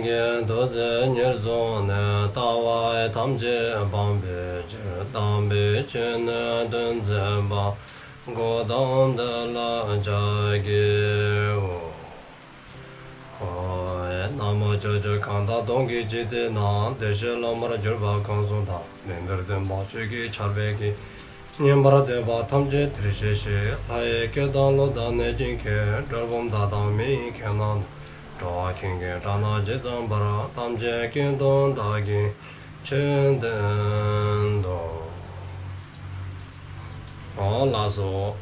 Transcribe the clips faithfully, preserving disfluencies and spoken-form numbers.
གི་ཐུགས་བརྩེ་ཉེར་བཟུང་ནས། ལྟ་བ་ཐམས་ཅད་སྤང་བའི་ཕྱིར། དམ་པའི་ཆོས་ནི་སྟོན་མཛད་པ། གཽ་ཏམ་དེ་ལ་ཕྱག་འཚལ་ལོ། ན་མོ། ཕྱོགས་བཅུ་གང་དག་སྟོང་གི་འཇིག་རྟེན་ན། བདེ་གཤེགས་སློབ་མར་གྱུར་པ་གང་གསུང་དག། ལན་གྲངས་བདུན་པ། ཆོས་ཀྱི་ཆར་འབེབས་ཀྱིས། ཉན་པར་འདོད་པ་ཐམས་ཅད་འདིར་གཤེགས་ཤིག། ལྷ་ཡི་སྐད་དང་ཀླུ་དང་གནོད་སྦྱིན་སྐད། གྲུལ་བུམ་དག་དང་མི་ཡི་སྐད་རྣམས་དང་། འགྲོ་བ་ཀུན་གྱི་སྒྲ་རྣམས་ཇི་ཙམ་པར། ཐམས་ཅད་སྐད་དུ་བདག་གིས་ཆོས་བསྟན་ཏོ། འོང་ལགས་སོ།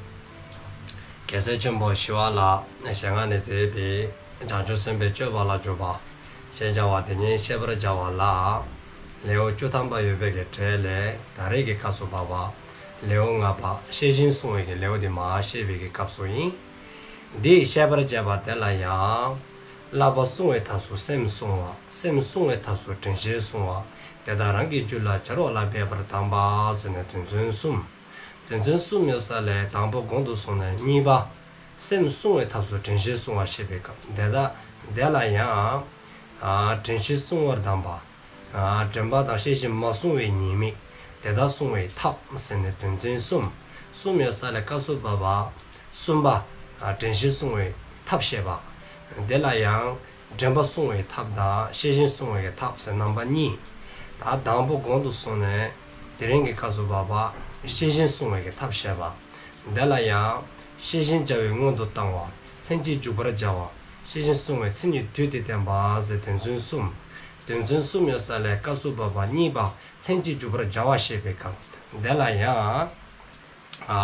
རྒྱལ་སྲས་ཆེན་པོ་ཞི་བ་ལྷའི་ཞལ་སྔ་ནས་མཛད་པའི་བྱང་ཆུབ་སེམས་དཔའི་སྤྱོད་པ་ལ་འཇུག་པ་ཞེས་བྱ་བ་དེ་ཉིད་བཤད་པར་བྱ་བ་ལ། ལེའུ་བཅུ་ཐམ་པ་ཡོད་པའི་གི་གྲས་ལས་ད་རེས་ཀྱི་སྐབས་སུ་བབ་པ། ལེའུ་ལྔ་པ་ཤེས་བཞིན་བསྲུང་བའི་གི་ལེའུ་འདི་མར་བཤད་པའི་གི་སྐབས་སུ་ཨིན། འདི་བཤད་པར་བྱ་བ་དེ་ལ་ཡང་། བསླབ་པ་བསྲུང་བའི་ཐབས་སུ་སེམས་བསྲུང་བ། སེམས་བསྲུང་བའི་ཐབས་སུ་དྲན་ཤེས་བསྲུང་བ། དེ་དག་རང་གི་རྒྱུད་ལ་སྦྱར་བ་ལ་འབད་པར་གདམས་པ་ཟེར་ནས་དོན་ཚན་གསུམ། དོན་ཚན་གསུམ་ཡོད་ས་ལས་དང་པོ་གོང་དུ་སོང་ནས་གཉིས་པ། སེམས་བསྲུང་བའི་ཐབས་སུ་དྲན་ཤེས་བསྲུང་བ་བཤད་པའི་སྐབས་དེ་དག་དེ་ལ་ཡང་། ཨ་དྲན་ཤེས་བསྲུང་བར་གདམས་པ། ཨ་དྲན་པ་དང་ཤེས་བཞིན་མ་བསྲུང་བའི་ཉེས་དམིགས་དེ་དག་བསྲུང་བའི་ཐབས་ཟེར་ནས་དོན་ཚན་གསུམ། གསུམ་ཡོད་ས་ལས་སྐབས་སུ་བབ་པ། གསུམ་པ། ཨ་དྲན་ཤེས་བསྲུང་བའི་ཐབས་བཤད་པ། དེ་ལ་ཡང་། དྲན་པ་བསྲུང་བའི་ཐབས་དང་ཤེས་བཞིན་བསྲུང་བའི་ཐབས་ཟེར་རྣམ་པ་གཉིས། ད་དང་པོ་གོང་དུ་སོང་ནས་དེ་རིང་གི་སྐབས་སུ་བབ་པ་ཤེས་བཞིན་བསྲུང་བའི་ཐབས་བཤད་པ། དེ་ལ་ཡང་ཤེས་བཞིན་བྱ་བའི་སྔོན་དུ་བཏང་བ། ལྷན་ཅིག་འཇུག་པར་བྱ་བ། ཤེས་བཞིན་བསྲུང་བའི་མཚན་ཉིད་བསྡུས་ཏེ་བསྟན་པ་ཟེར་དོན་ཚན་གསུམ། དོན་ཚན་གསུམ་ཡོད་ས་ལས་སྐབས་སུ་བབ་པ་གཉིས་པ་ལྷན་ཅིག་འཇུག་པར་བྱ་བ་བཤད་པའི་སྐབས་དེ་ལ་ཡང་། ཨ་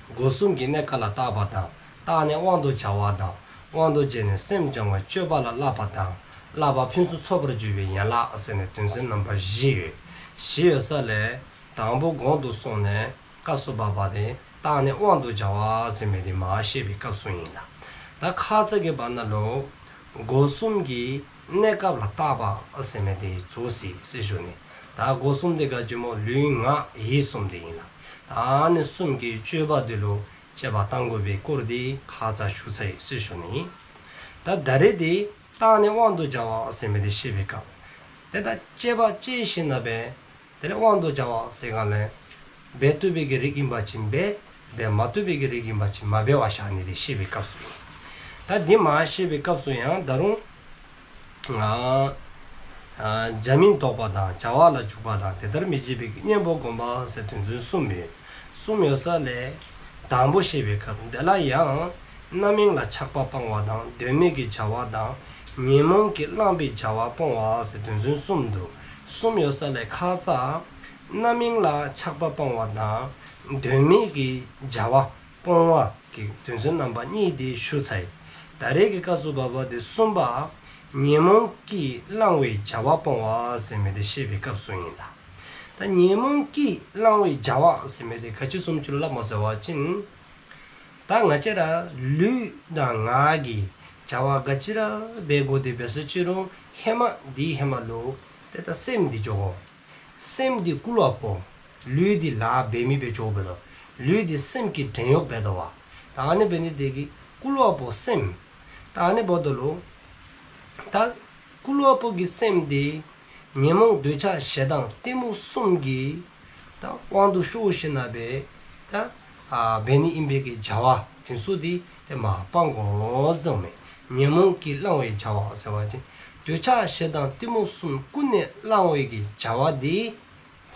སྒོ་གསུམ་གྱི་གནས་སྐབས་ལ་བརྟག་པ་དང་། བརྟགས་ནས་དབང་དུ་བྱ་བ་དང་། དབང་དུ་བྱས་ནས་སེམས་སྦྱང་བའི་སྤྱོད་པ་ལ་བསླབ་པ་དང་། བསླབ་པ་ཕུན་སུམ་ཚོགས་པར་འགྱུར་བའི་ཡན་ལག་ཟེར་ནས་དོན་ཚན་རྣམ་པ་བཞི་ཡོད། བཞི་ཡོད་ས་ལས་དང་པོ་གོང་དུ་སོང་ནས་སྐབས་སུ་བབ་པ་དེ་བརྟགས་ནས་དབང་དུ་བྱ་བ་ཟེར་མི་དེ་མར་བཤད་པའི་སྐབས་སུ་ཨིན་ལགས། ད་ཁ་ཙ་གི་བར་ན་ལུ་སྒོ་གསུམ་གྱི་གནས་སྐབས་ལ་བརྟག་པ་ཟེར་མི་དེ་རྫོགས་ཅི་ཟེར་ཞུ་ནི། ད་སྒོ་གསུམ་དེ་ག་ཅི་སྨོ། ལུས་ངག་ཡིད་གསུམ་དེ་ཨིན་ལགས། ད་ཨ་ནི་གསུམ་གྱི་སྤྱོད་པ་དེ་ལུ་དཔྱད་པ་གཏང་དགོ་པའི་སྐོར་དེ་ཁ་ཙ་ཞུ་ཚར་ཡི་ཟེར་ཞུ་ནི། ད་ད་རེས་དེ་བརྟགས་ནས་དབང་དུ་བྱ་བ་ཟེར་མི་དེ་བཤད་པའི་སྐབས། དེ་ད་དཔྱད་པ་དཔྱད་ཞིནམ་ལས་དེ་ལས་དབང་དུ་བྱ་བ་ཟེར་གང་ལས། འབད་བཏུབ་པའི་གི་རིགས་ཨིན་པ་ཅིན་འབད། འབད་མ་བཏུབ་པའི་གི་རིགས་ཨིན་པ་ཅིན་མ་འབད་བར་བཞག་ནི་དེ་བཤད་པའི་སྐབས་སུ་ཨིན། ད་དེ་མར་བཤད་པའི་སྐབས་སུ་ཡང་ད་རུང་། ཨ་ཨ་བྱ་མིན་རྟོག་པ་དང་བྱ་བ་ལ་འཇུག་པ་དང་དེ་ལྟར་མི་བྱེད་པའི་གཉེན་པོ་བསྒོམ་པ་ཟེར་དོན་ཚན་གསུམ་ཡོད། གསུམ་ཡོད་ས་ལས་དང་པོ་བཤད་པའི་སྐབས་དེ་ལ་ཡང་རྣམ་གཡེང་ལ་ཆགས་པ་སྤང་བ་དང་དོན་མེད་ཀྱི་བྱ་བ་དང་ཉོན་མོངས་ཀྱིས་བསླངས་པའི་བྱ་བ་སྤོང་བ་ཟེར་དོན་ཚན་གསུམ་འདུག། གསུམ་ཡོད་ས་ལས་ཁ་ཙ་རྣམ་གཡེང་ལ་ཆགས་པ་སྤང་བ་དང་དོན་མེད་ཀྱི་བྱ་བ་སྤོང་བ་གི་དོན་ཚན་རྣམ་པ་གཉིས་དེ་ཞུ་ཚར་ཡི། ད་རེས་ཀྱི་སྐབས་སུ་བབ་པ་དེ་གསུམ་པ་ཉོན་མོངས་ཀྱིས་བསླངས་པའི་བྱ་བ་སྤོང་བ་ཟེར་མི་དེ་བཤད་པའི་སྐབས་སུ་ཨིན་ལགས། ད་ཉོན་མོངས་ཀྱིས་བསླངས་པའི་བྱ་བ་ཟེར་མི་དེ་ག་ཅི་བཟུམ་ཅིག་ལུ་སླབ་སྨོ་ཟེར་བ་ཅིན། ད་ང་བཅས་ར་ལུས་དང་ངག་གི་བྱ་བ་ག་ཅི་ར་འབད་དགོ་དེ་འབད་ས་ཅི་རུང་ཧེ་མ་དེའི་ཧེ་མ་ལུ་དེ་ད་སེམས་འདི་འགྱོ་དགོ། སེམས་འདི་བསྐུལ་བ་པོ། ལུས་འདི་ལཱ་འབད་མི་འབད་འགྱོཝ་འབད་དོ། ལུས་འདི་སེམས་ཀྱི་བྲན་གཡོག་འབད་དོ་བ། ད་ཨ་ནི་འབད་ནི་དེ་གིས་བསྐུལ་བ་པོ་སེམས། ད་ཨ་ནི་འབདཝ་ད་ལུ་ད་བསྐུལ་བ་པོ་གི་སེམས་འདི་ཉོན་མོངས་འདོད་ཆགས་ཞེ་སྡང་གཏི་མུག་གསུམ་གྱིས་ད་དབང་དུ་ཤོར་ཞིནམ་ལས་ད་ཨ་འབད་ནི་ཨིན་པའི་གི་བྱ་བ་དེ་ཚུ་དེ་དེ་མར་སྤང་དགོ་ཟེརཝ་མས། ཉོན་མོངས་ཀྱིས་བསླངས་པའི་བྱ་བ་ཟེར་བ་ཅིན་འདོད་ཆགས་ཞེ་སྡང་གཏི་མུག་གསུམ་ཀུན་ནས་བསླངས་པའི་གི་བྱ་བ་དེ་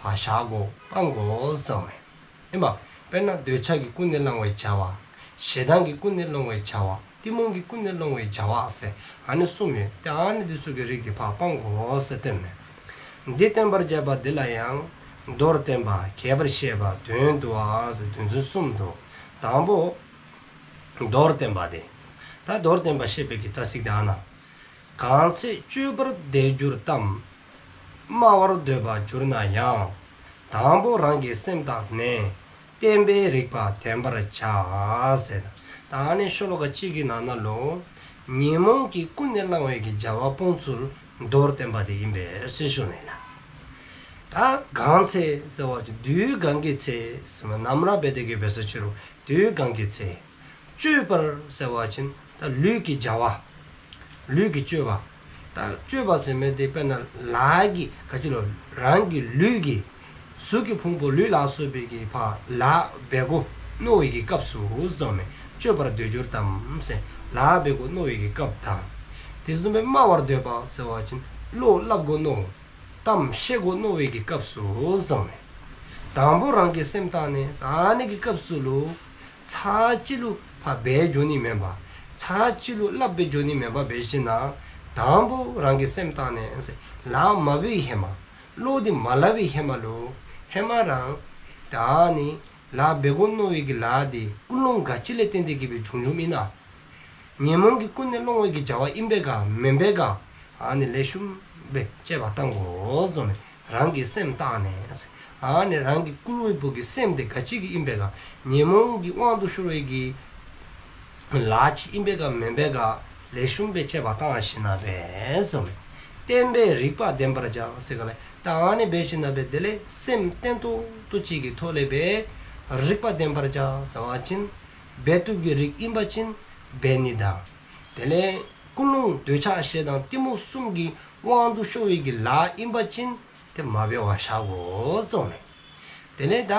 ཕར་བཞག་དགོ་སྤང་དགོ་ཟེརཝ་མས། ཨིན་པ། དཔེར་ན་འདོད་ཆགས་ཀྱིས་ཀུན་ནས་བསླངས་པའི་བྱ་བ། ཞེ་སྡང་གིས་ཀུན་ནས་བསླངས་པའི་བྱ་བ། གཏི་མུག་གིས་ཀུན་ནས་བསླངས་པའི་བྱ་བ་ཟེར་ཨ་ནི་གསུམ་ཡོད། ཏེ་ཨ་ནི་དེ་ཚུ་གི་རིགས་དེ་ཕར་སྤང་དགོ་ཟེར་སྟོནམ་མས། འདི་བསྟན་པར་བྱ་བ་འདི་ལ་ཡང་མདོར་བསྟན་པ་རྒྱས་པར་བཤད་པ་དོན་བསྡུ་བ་ཟེར་དོན་ཚན་གསུམ་འདུག། དང་པོ་མདོར་བསྟན་པ་དེ། ད་མདོར་བསྟན་པ་བཤད་པའི་གི་རྩ་ཚིག་དེ་ཨ་ནཱ། གང་ཚེ་སྤྱོད་པར་འདོད་གྱུར་ཏམ། སྨྲ་བར་འདོད་པར་གྱུར་ན་ཡང་། དང་པོ་རང་གི་སེམས་བརྟགས་ནས། བསྟན་པའི་རིགས་པ་བསྟེན་པར་བྱ། ཟེར། ད་ཨ་ནི་ཤོ་ལོ་ཀ་གཅིག་གི་ནང་ན་ལུ་ཉོན་མོངས་ཀྱིས་ཀུན་ནས་བསླངས་པའི་གི་བྱ་བ་སྤོང་ཚུལ་མདོར་བསྟན་པ་དེ་ཨིན་པས་ཟེར་ཞུ་ནི་ལགས། ད་གང་ཚེ་ཟེར་བ་ཅིན་དུས་གང་གི་ཚེ་ཟེར་མ་ནམ་ར་འབད་དེ་གི་འབད་ས་ཅི་རུང་དུས་གང་གི་ཚེ། སྤྱོད་པར་ཟེར་བ་ཅིན་ད་ལུས་ཀྱི་བྱ་བ། ལུས་ཀྱི་སྤྱོད་པ། ད་སྤྱོད་པ་ཟེར་མི་དེ་དཔེར་ན་ལཱ་གི་ག་ཅི་ལོ། རང་གི་ལུས་ཀྱི་གཟུགས་ཀྱི་ཕུང་པོ་ལུས་ལ་སོགས་པའི་གི་ཕར་ལཱ་འབད་དགོ་མནོ་བའི་གི་སྐབས་སུ་གསུངསམ་མས། སྤྱོད་པར་འདོད་གྱུར་ཏམ་ཟེར་ལཱ་འབད་དགོ་མནོ་བའི་གི་སྐབས་དང་། དེ་བཟུམ་སྦེ་སྨྲ་བར་འདོད་པ་ཟེར་བ་ཅིན་བློ་སླབ་དགོ་མནོ། གཏམ་བཤད་དགོ་མནོ་བའི་གི་སྐབས་སུ་གསུངསམ་མས། དང་པོ་རང་གི་སེམས་བརྟགས་ནས་ཟེར་ཨ་ནི་གི་སྐབས་སུ་ལུ་ཚར་གཅིག་ལུ་ཕར་འབད་འགྱོ་ནི་མེན་པར་ཚར་གཅིག་ལུ་སླབ་སྦེ་འགྱོ་ནི་མེན་པར་འབད་ཞིནམ་ན་དང་པོ་རང་གི་སེམས་བརྟགས་ནས་ཟེར་ལཱ་མ་འབད་བའི་ཧེ་མ་བློ་འདི་མ་སླབ་པའི་ཧེ་མ་ལུ་ཧེ་མ་རང་ད་ཨ་ནི་ལཱ་འབད་དགོ་མནོ་བའི་གི་ལཱ་འདི་ཀུན་སློང་ག་ཅི་ལས་བརྟེན་ཏེ་གི་སྦེ་བྱུང་བྱུངམ་ཨིན་ན། ཉོན་མོངས་ཀྱིས་ཀུན་ནས་སློང་བའི་གི་བྱ་བ་ཨིན་པས་ག་མེན་པས་ག། ཨ་ནི་ལེགས་ཤོམ་སྦེ་དཔྱད་པ་བཏང་དགོ་གསུངསམ་མས། རང་གི་སེམས་བརྟགས་ནས། ཨ་ནི་རང་གི་སྐུལ་བའི་བུ་གི་སེམས་དེ་ག་ཅི་གི་ཨིན་པས་ག། ཉོན་མོངས་ཀྱི་དབང་དུ་ཤོར་བའི་གི་ལཱ་ཅིག་ཨིན་པས་ག་མེན་པས་ག། ལེགས་ཤོམ་སྦེ་དཔྱད་པ་བཏང་ཞིནམ་ན་འབད་གསུངསམ་མས། བརྟན་པས་རིག་པ་ལྡན་པར་བྱ་ཟེར་ག་ལས། ད་ཨ་ནི་འབད་ཞིནམ་ན་འབད་དེ་ལས་སེམས་བརྟན་ཏོག་ཏོ་ཅིག་གི་ཐོག་ལས་འབད་རིག་པ་ལྡན་པར་བྱ་ཟེར་བ་ཅིན་འབད་བཏུབ་ཀྱི་རིགས་ཨིན་པ་ཅིན་འབད་ནི་དང་། དེ་ལས་ཀུན་སློང་འདོད་ཆགས་ཞེ་སྡང་གཏི་མུག་གསུམ་གྱི་དབང་དུ་ཤོར་བའི་གི་ལཱ་ཨིན་པ་ཅིན་དེ་མ་འབད་བར་བཞག་དགོ་གསུངསམ་མས། དེ་ལས་ད་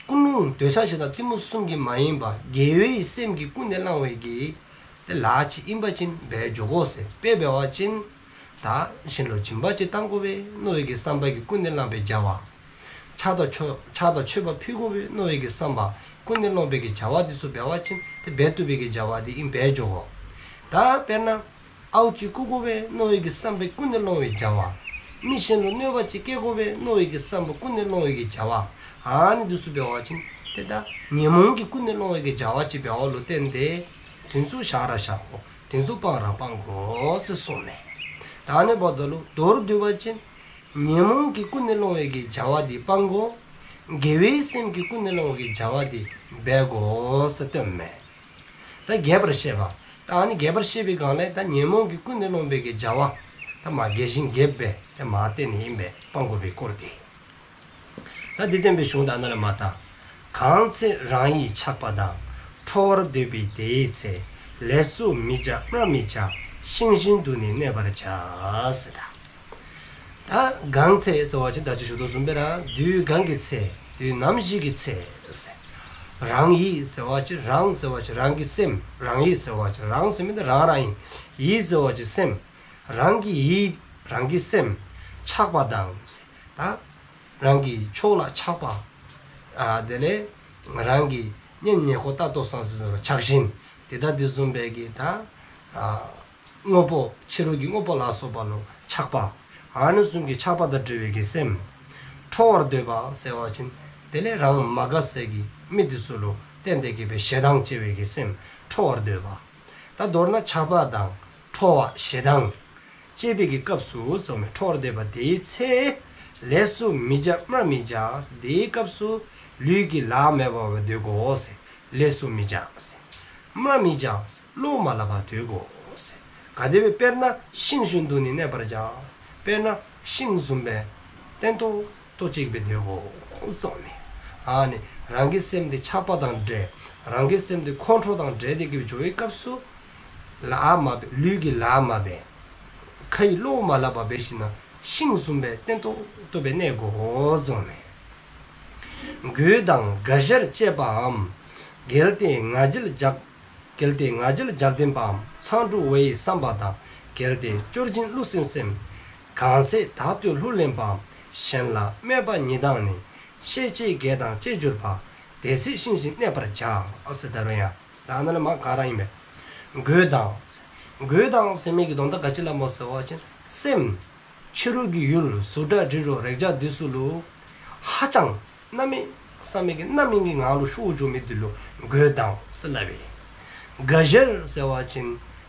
ཀུན་སློང་འདོད་ཆགས་ཞེ་སྡང་གཏི་མུག་གསུམ་གྱི་མ་ཡིན་པ་དགེ་བའི་སེམས་ཀྱིས་ཀུན་ནས་བསླང་བའི་གི་དེ་ལཱ་ཅིག་ཨིན་པ་ཅིན་འབད་འགྱོ་དགོ་ཟེར། དཔེ་འབད་བ་ཅིན་ད་གཞན་ལུ་སྦྱིན་པ་ཅིག་བཏང་དགོ་པས་མནོ་བའི་གི་བསམ་པ་གིས་ཀུན་ནས་བསླངས་པའི་བྱ་བ། ཕྱག་དང་མཆོད་ཕྱག་དང་མཆོད་པ་ཕུལ་དགོ་པས་མནོ་བའི་གི་བསམ་པ་ཀུན་ནས་བསླངས་པའི་གི་བྱ་བ་འདི་ཚུ་འབད་བ་ཅིན་དེ་འབད་བཏུབ་པའི་གི་བྱ་བ་འདི་ཨིན། འབད་འགྱོ་དགོ། ད་དཔེར་ན་ཨརཝ་ཅིག་རྐུ་དགོ་པས་མནོ་བའི་གི་བསམ་པ་ཀུན་ནས་བསླངས་པའི་བྱ་བ། མི་གཞན་ལུ་གནོད་པ་ཅིག་བཀལ་དགོ་པས་མནོ་བའི་གི་བསམ་པ་ཀུན་ནས་བསླངས་པའི་གི་བྱ་བ། ཨ་ནི་འདི་ཚུ་འབད་བ་ཅིན་དེ་ད་ཉོན་མོངས་ཀྱིས་ཀུན་ནས་བསླངས་པའི་གི་བྱ་བ་ཅིག་འབདཝ་ལུ་བརྟེན་ཏེ་དེ་ཚུ་བཞག་ར་བཞག་དགོ། དེ་ཚུ་སྤང་ར་སྤང་དགོ་ཟེར་གསུངསམ་མས། ད་ཨ་ནི་འབདཝ་ད་ལུ་མདོར་བསྡུ་བ་ཅིན་ཉོན་མོངས་ཀྱིས་ཀུན་ནས་བསླངས་པའི་གི་བྱ་བ་འདི་སྤང་དགོ། དགེ་བའི་སེམས་ཀྱིས་ཀུན་ནས་བསླངས་པའི་གི་བྱ་བ་འདི་འབད་དགོ་ཟེར་སྟོནམ་མས། ད་རྒྱས་པར་བཤད་པ། ད་ཨ་ནི་རྒྱས་པར་བཤད་པའི་སྒང་ལས་ད་ཉོན་མོངས་ཀྱིས་ཀུན་ནས་བསླངས་པའི་གི་བྱ་བ་ད་མ་རྒྱས་ཤིང་རྒྱསཔ་སྦེ་ད་མ་བསྟན་ནི་ཨིན་པས་སྤང་དགོ་པའི་སྐོར་དེ། ད་འདི་བསྟན་པའི་གཞུང་ད་ཨ་ནཱ་ལས་མར་ད། གང་ཚེ་རང་ཡིད་ཆགས་པ་དང་། ཁྲོ་བར་འདོད་པའི་དེ་ཡི་ཚེ། ལས་སུ་མི་བྱ་སྨྲ་མི་བྱ། ཤིང་བཞིན་དུ་ནི་གནས་པར་བྱ། ཟེར་ད། ད་གང་ཚེ་ཟེར་བ་ཅིན་ད་ཅི་ཞུ་དོ་བཟུམ་སྦེ་ར་དུས་གང་གི་ཚེ་དུས་ནམ་ཞིག་གི་ཚེ་ཟེར། རང་ཡིད་ཟེར་བ་ཅིན་རང་ཟེར་བ་ཅིན་རང་གི་སེམས། རང་ཡིད་ཟེར་བ་ཅིན་རང་ཟེར་མི་འདི་རང་ར་ཨིན། ཡིད་ཟེར་བ་ཅིན་སེམས། རང་གི་ཡིད་རང་གི་སེམས་ཆགས་པ་དང་ཟེར། ད་རང་གི་ཕྱོགས་ལ་ཆགས་པ། ཨ་དེ་ལས་རང་གི་གཉེན་ཉེ་འཁོར་ལྟ་ལྟོ་ཟང་ཟིང་ལ་ཆགས་ཞེན། དེ་དང་དེ་བཟུམ་སྦེ་གི་ད་ཨ་དངོས་པོ་ཕྱི་རོལ་གྱི་དངོས་པོ་ལ་སོགས་པ་ལུ་ཆགས་པ། ཨ་ནི་བཟུམ་གྱི་ཆགས་པ་དང་བྲལ་བའི་གི་སེམས། ཁྲོ་བར་འདོད་པ་ཟེར་བ་ཅིན་དེ་ལས་རང་མ་དགའ་སའི་གི་མི་འདི་ཚུ་ལུ་བརྟེན་ཏེ་གི་སྦེ་ཞེ་སྡང་སྐྱེ་བའི་གི་སེམས་ཁྲོ་བར་འདོད་པ། ད་མདོར་ན་ཆགས་པ་དང་ཁྲོ་བ་ཞེ་སྡང་སྐྱེ་བའི་གི་སྐབས་སུ་ཟེརཝ་མས། ཁྲོ་བར་འདོད་པ་དེའི་ཚེ། ལས་སུ་མི་བྱ་སྨྲ་མི་བྱ། དེའི་སྐབས་སུ་ལུས་ཀྱི་ལཱ་མ་འབད་བར་སྡོད་དགོ་ཟེར། ལས་སུ་མི་བྱ་ཟེར། སྨྲ་མི་བྱ་ཟེར། བློ་མ་སླབ་པར་སྡོད་དགོ་ཟེར། ག་དེ་སྦེ་དཔེར་ན་ཤིང་བཞིན་དུ་ནི་གནས་པར་བྱ། དཔེར་ན་ཤིང་བཟུམ་སྦེ་བརྟན་ཏོག་ཏོ་ཅིག་སྦེ་སྡོད་དགོ་གསུངསམ་མས། ཨ་ནི་རང་གི་སེམས་འདི་ཆགས་པ་དང་བྲལ། རང་གི་སེམས་འདི་ཁོང་ཁྲོ་དང་བྲལ་ཏེ་གི་འགྱོ་བའི་སྐབས་སུ་ལཱ་མ་འབད། ལུས་ཀྱི་ལཱ་མ་འབད། ཁའི་བློ་མ་སླབ་པར་འབད་ཞིནམ་ན་ཤིང་བཟུམ་སྦེ་བརྟན་ཏོག་ཏོ་སྦེ་གནས་དགོ་གསུངསམ་མས། རྒོད་དང་དགའ་ཞར་བཅས་པའམ། གལ་ཏེ་ང་རྒྱལ་རྒྱགས། གལ་ཏེ་ང་རྒྱལ་རྒྱགས་ལྡན་པའམ། མཚང་འབྲུ་བ་ཡི་བསམ་པ་དང་། གལ་ཏེ་སྐྱོར་འབྱིན་བསླུ་སེམས་སེམས། གང་ཚེ་བདག་བསྟོད་ལྷུར་ལེན་པའམ། གཞན་ལ་སྨད་པ་ཉིད་དང་ནི། ཤེས་བྱའི་གེགས་དང་བཅས་གྱུར་པ། དེ་ཚེ་ཤིང་བཞིན་གནས་པར་བྱ། ཨ་ཟེར་ད་རུང་ཡང་ད་ཨ་ནཱ་ལས་མར་ག་ར་ཨིན་པས། རྒོད་དང་། རྒོད་དང་ཟེར་མི་གི་དོན་དག་ག་ཅི་ལུ་སྨོ་ཟེར་བ་ཅིན་སེམས། ཕྱི་རོལ་གྱི་ཡུལ་གཟུགས་སྒྲ་དྲི་རོ་རེག་བྱ་འདི་ཚུ་ལུ་ཧ་ཅང་གནམ་མེད་ས་མེད་ཀྱི་རྣམ་གཡེང་གི་ངང་ལུ་ཤོར་འགྱོ་མི་འདི་ལུ་རྒོད་དང་ཟེར་སླབ་པས། དགའ་ཞར་ཟེར་བ་ཅིན་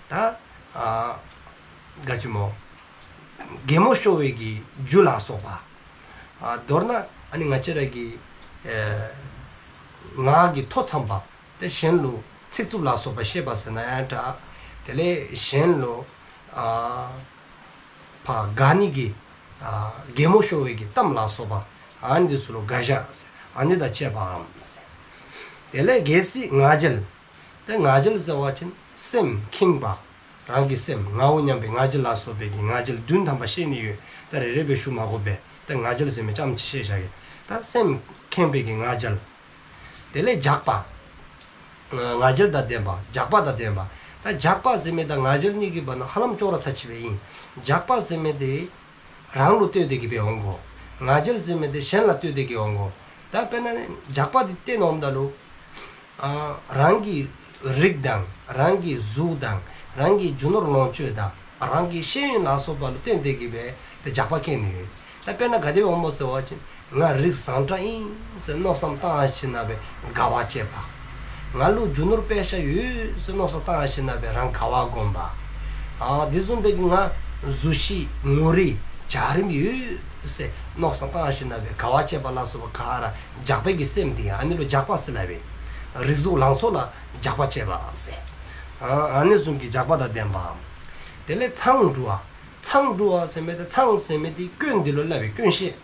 ད་ཨ་ག་ཅི་སྨོ། གད་མོ་ཤོར་བའི་གི་རྒྱུ་ལ་སོགས་པ། ཨ་མདོར་ན་ཨ་ནི་ང་བཅས་ར་གི་ཨེ་ངག་གི་ཐོ་འཚམས་པ། ཏེ་གཞན་ལུ་ཚིག་རྩུབ་ལ་སོགས་པ་བཤད་པ་ཟེར་ན་ཡང་འདྲ། དེ་ལས་གཞན་ལུ་ཨ་ཕར་དགའ་ནི་གི་ཨ་གད་མོ་ཤོར་བའི་གི་གཏམ་ལ་སོགས་པ་ཨ་ནི་འདི་ཚུ་ལུ་དགའ་ཞར་ཟེར། ཨ་ནི་དང་བཅས་པའམ་ཟེར། དེ་ལས་གལ་སྲིད་ང་རྒྱལ། ཏེ་ང་རྒྱལ་ཟེར་བ་ཅིན་སེམས་ཁེངས་པ། རང་གི་སེམས་ངའོ་སྙམ་པའི་ང་རྒྱལ་ལ་སོགས་པའི་གི་ང་རྒྱལ་བདུན་ཐམ་པ་བཤད་ནི་ཡོད། ད་རེ་རེ་སྦེ་ཞུ་མ་དགོ་པས། ད་ང་རྒྱལ་ཟེར་མི་ཙམ་ཅིག་བཤད་བཞག་གེ། ད་སེམས་ཁེངས་པའི་གི་ང་རྒྱལ། དེ་ལས་རྒྱགས་པ། ང་རྒྱལ་དང་ལྡན་པ། རྒྱགས་པ་དང་ལྡན་པ། ད་རྒྱགས་པ་ཟེར་མི་དང་ང་རྒྱལ་གཉིས་ཀྱི་བར་ན་ཧ་ལམ་ཅོག་ར་ཚ་ཅིག་སྦེ་ཨིན། རྒྱགས་པ་ཟེར་མི་དེ་རང་ལུ་ལྟོས་ཏེ་གི་སྦེ་འོང་དགོ། ང་རྒྱལ་ཟེར་མི་དེ་གཞན་ལ་ལྟོས་ཏེ་གི་འོང་དགོ། ད་དཔེར་ན་རྒྱགས་པ་དེ་བསྟན་འོངམ་ད་ལུ་ཨ་རང་གི་རིགས་དང་རང་གི་གཟུགས་དང་རང་གི་རྒྱུ་ནོར་ལོངས་སྤྱོད་དང་རང་གི་ཤེས་ཡོན་ལ་སོགས་པ་ལུ་བརྟེན་ཏེ་གི་སྦེ་ཏེ་རྒྱགས་པ་བསྐྱེད་ནི་ཡོད། ད་དཔེར་ན་ག་དེ་སྦེ་འོང་མོ་ཟེར་བ་ཅིན་ང་རིགས་བཟང་དྲགས་ཨིན་ཟེར་མནོ་བསམ་བཏང་ཞིནམ་ལས་དགའ་བ་སྐྱེས་པ། ང་ལུ་རྒྱུ་ནོར་དཔེ་ཤ་ཡོད་ཟེར་མནོ་བསམ་བཏང་ཞིནམ་ལས་རང་དགའ་བ་སྒོམ་པ། ཨ་དེ་བཟུམ་སྦེ་གི་ང་གཟུགས་གཞི་ངོ་རིས་འཇའ་རིསམོ་ཡོད་ཟེར་མནོ་བསམ་བཏང་ཞིནམ་ལས་དགའ་བ་སྐྱེས་པ་ལ་སོགས་པ་ག་ར་རྒྱགས་པའི་གི་སེམས་དེ་ཨ་ནི་ལུ་རྒྱགས་པ་ཟེར་སླབ་པས། རིགས་གཟུགས་ལང་ཚོ་ལ་རྒྱགས་པ་བྱེད་པ་ཟེར། ཨ་ཨ་ནི་བཟུམ་གྱི་རྒྱགས་པ་དང་ལྡན་པའམ། དེ་ལས་མཚང་འབྲུ་བ། མཚང་འབྲུ་བ་ཟེར་མི་དེ་མཚང་ཟེར་མི་དེ་སྐྱོན་དེ་ལུ་སླབ་པས། སྐྱོན་ཤེས།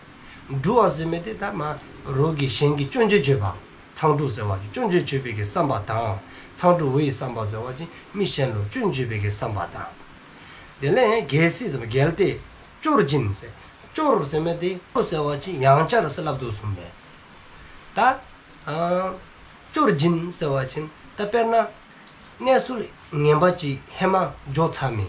འབྲུ་བ་ཟེར་མི་དེ་ད་མ་རོགས་ཀྱི་གཞན་གྱི་སྐྱོན་བརྗོད་བརྗོད་པ། མཚང་འབྲུ་ཟེར་བ་ཅིན་སྐྱོན་བརྗོད་བརྗོད་པའི་གི་བསམ་པ་དང་། མཚང་འབྲུ་བའི་བསམ་པ་ཟེར་བ་ཅིན་མི་གཞན་ལུ་སྐྱོན་བརྗོད་པའི་གི་བསམ་པ་དང་། དེ་ལས་གལ་སྲིད་ཟེར་བ་གལ་ཏེ། སྐྱོར་སྦྱིན་ཟེར། སྐྱོར་ཟེར་མི་དེ་སྐྱོར་ཟེར་བ་ཅིན་ཡང་བསྐྱར་ཟེར་སླབ་དོ་བཟུམ་སྦེ། ད་ཨ་སྐྱོར་སྦྱིན་ཟེར་བ་ཅིན་ད་དཔེར་ན་གནས་ཚུལ་ངན་པ་ཅིག་ཧེ་མ་འགྱོ་ཚར་མི།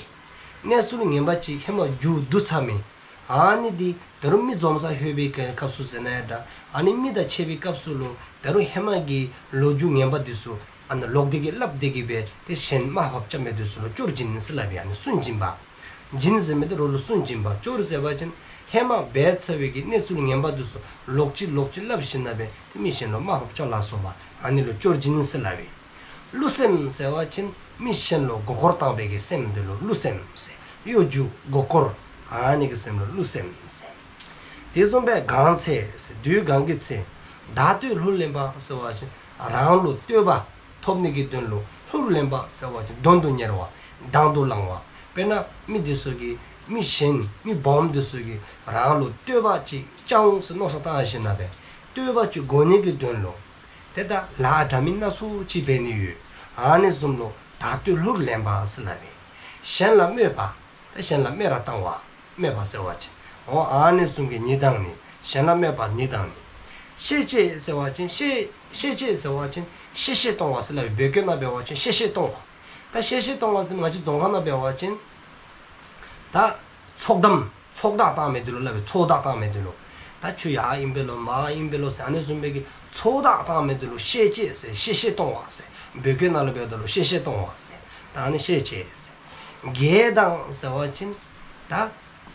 གནས་ཚུལ་ངན་པ་ཅིག་ཧེ་མ་མཇུག་བསྡུ་ཚར་མི། ཨ་ནི་དེ་ད་རུང་མི་འཛོམས་ས་ལྷོད་པའི་སྐབས་སུ་ཟེར་ན་ཡང་འདྲ། ཨ་ནི་མི་དང་ཕྱད་པའི་སྐབས་སུ་ལུ་ད་རུང་ཧེ་མ་གི་ལོ་རྒྱུས་ངན་པ་དེ་ཚུ་ཨ་ནི་ལོག་སྟེ་གི་སླབ་སྟེ་གི་སྦེ་ཏེ་གཞན་དམའ་ཕབ་རྐྱབ་མི་དེ་ཚུ་ལུ་སྐྱོར་སྦྱིན་ཟེར་སླབ་པས། ཨ་ནི་སུན་འབྱིན་པ། སྦྱིན་ཟེར་མི་དེ་རོགས་ལུ་སུན་འབྱིན་པ། སྐྱོར་ཟེར་བ་ཅིན་ཧེ་མ་འབད་ཚར་བའི་གི་གནས་ཚུལ་ངན་པ་དེ་ཚུ་ལོག་ཅི་ལོག་ཅི་སླབ་ཞིནམ་ལས་ཏེ་མི་གཞན་ལུ་དམའ་ཕབ་རྐྱབ་ལ་སོགས་པ་ཨ་ནི་ལུ་སྐྱོར་སྦྱིན་ཟེར་སླབ་པས། བསླུ་སེམས་ཟེར་བ་ཅིན་མི་གཞན་ལུ་མགུ་སྐོར་བཏང་བའི་གི་སེམས་དེ་ལུ་བསླུ་སེམས་ཟེར། གཡོ་སྒྱུ་མགུ་སྐོར་ཨ་ནི་གི་སེམས་ལུ་བསླུ་སེམས་ཟེར། དེ་བཟུམ་སྦེ་གང་ཚེ་ཟེར་དུས་གང་གི་ཚེ། བདག་བསྟོད་ལྷུར་ལེན་པ་ཟེར་བ་ཅིན་རང་ལུ་བསྟོད་པ་ཐོབ་ནི་གི་དོན་ལུ་ལྷུར་ལེན་པ་ཟེར་བ་ཅིན་དོན་དུ་གཉེར་བ། དང་དུ་བླང་བ། དཔེར་ན་མི་དེ་ཚུ་གིས་མི་གཞན་མི་སྦོམ་དེ་ཚུ་གིས་རང་ལུ་བསྟོད་པ་ཅིག་བཅའ་འོང་ཟེར་མནོ་བསམ་བཏང་ཞིནམ་ལས་བསྟོད་པ་ཅིག་དགོ་ནི་གི་དོན་ལུ་ཏེ་ད་ལཱ་འདྲ་མིན་སྣ་ཚོགས་ཅིག་འབད་ནི་ཡོད། ཨ་ནི་བཟུམ་ལུ་བདག་བསྟོད་ལྷུར་ལེན་པ་ཟེར་སླབ་པས། གཞན་ལ་སྨོད་པ། ད་གཞན་ལ་སྨད་ར་བཏང་བ། སྨོད་པ་ཟེར་བ་ཅིན། འོ་ཨ་ནི་བཟུམ་གྱི་ཉིད་དང་ནི། གཞན་ལ་སྨོད་པ་ཉིད་དང་ནི། བཤེས་བཅས་ཟེར་བ་ཅིན་བཤེས་བཤེས་བཅས་ཟེར་བ་ཅིན་གཤེ་གཤེ་གཏོང་བ་ཟེར་སླབ་པས། བོད་སྐད་ནང་འབད་བ་ཅིན་གཤེ་གཤེ་གཏོང་བ། ད་གཤེ་གཤེ་གཏོང་བ་ཟེར་ང་བཅས་རྫོང་ཁ་ནང་འབད་བ་ཅིན་ད་ཚོགས་གཏམ་ཚོགས་བདའ་བཏང་མི་དེ་ལུ་སླབ་པས། ཚོགས་བདའ་བཏང་མི་དེ་ལུ། ད་ཁྱོད་ཡར་ཨིན་པས་ལོ་མར་ཨིན་པས་ལོ་ཟེར་ཨ་ནི་བཟུམ་སྦེ་གི་ཚོགས་བདའ་བཏང་མི་དེ་ལུ་བཤེས་བཅས་ཟེར། གཤེ་གཤེ་གཏོང་བ་ཟེར། བོད་སྐད་ནང་ལུ་འབདཝ་ད་ལུ་གཤེ་གཤེ་གཏོང་བ་ཟེར། ད་ཨ་ནི་བཤེས་བཅས་ཟེར། དགྱེས་དང་ཟེར་བ་ཅིན་ད་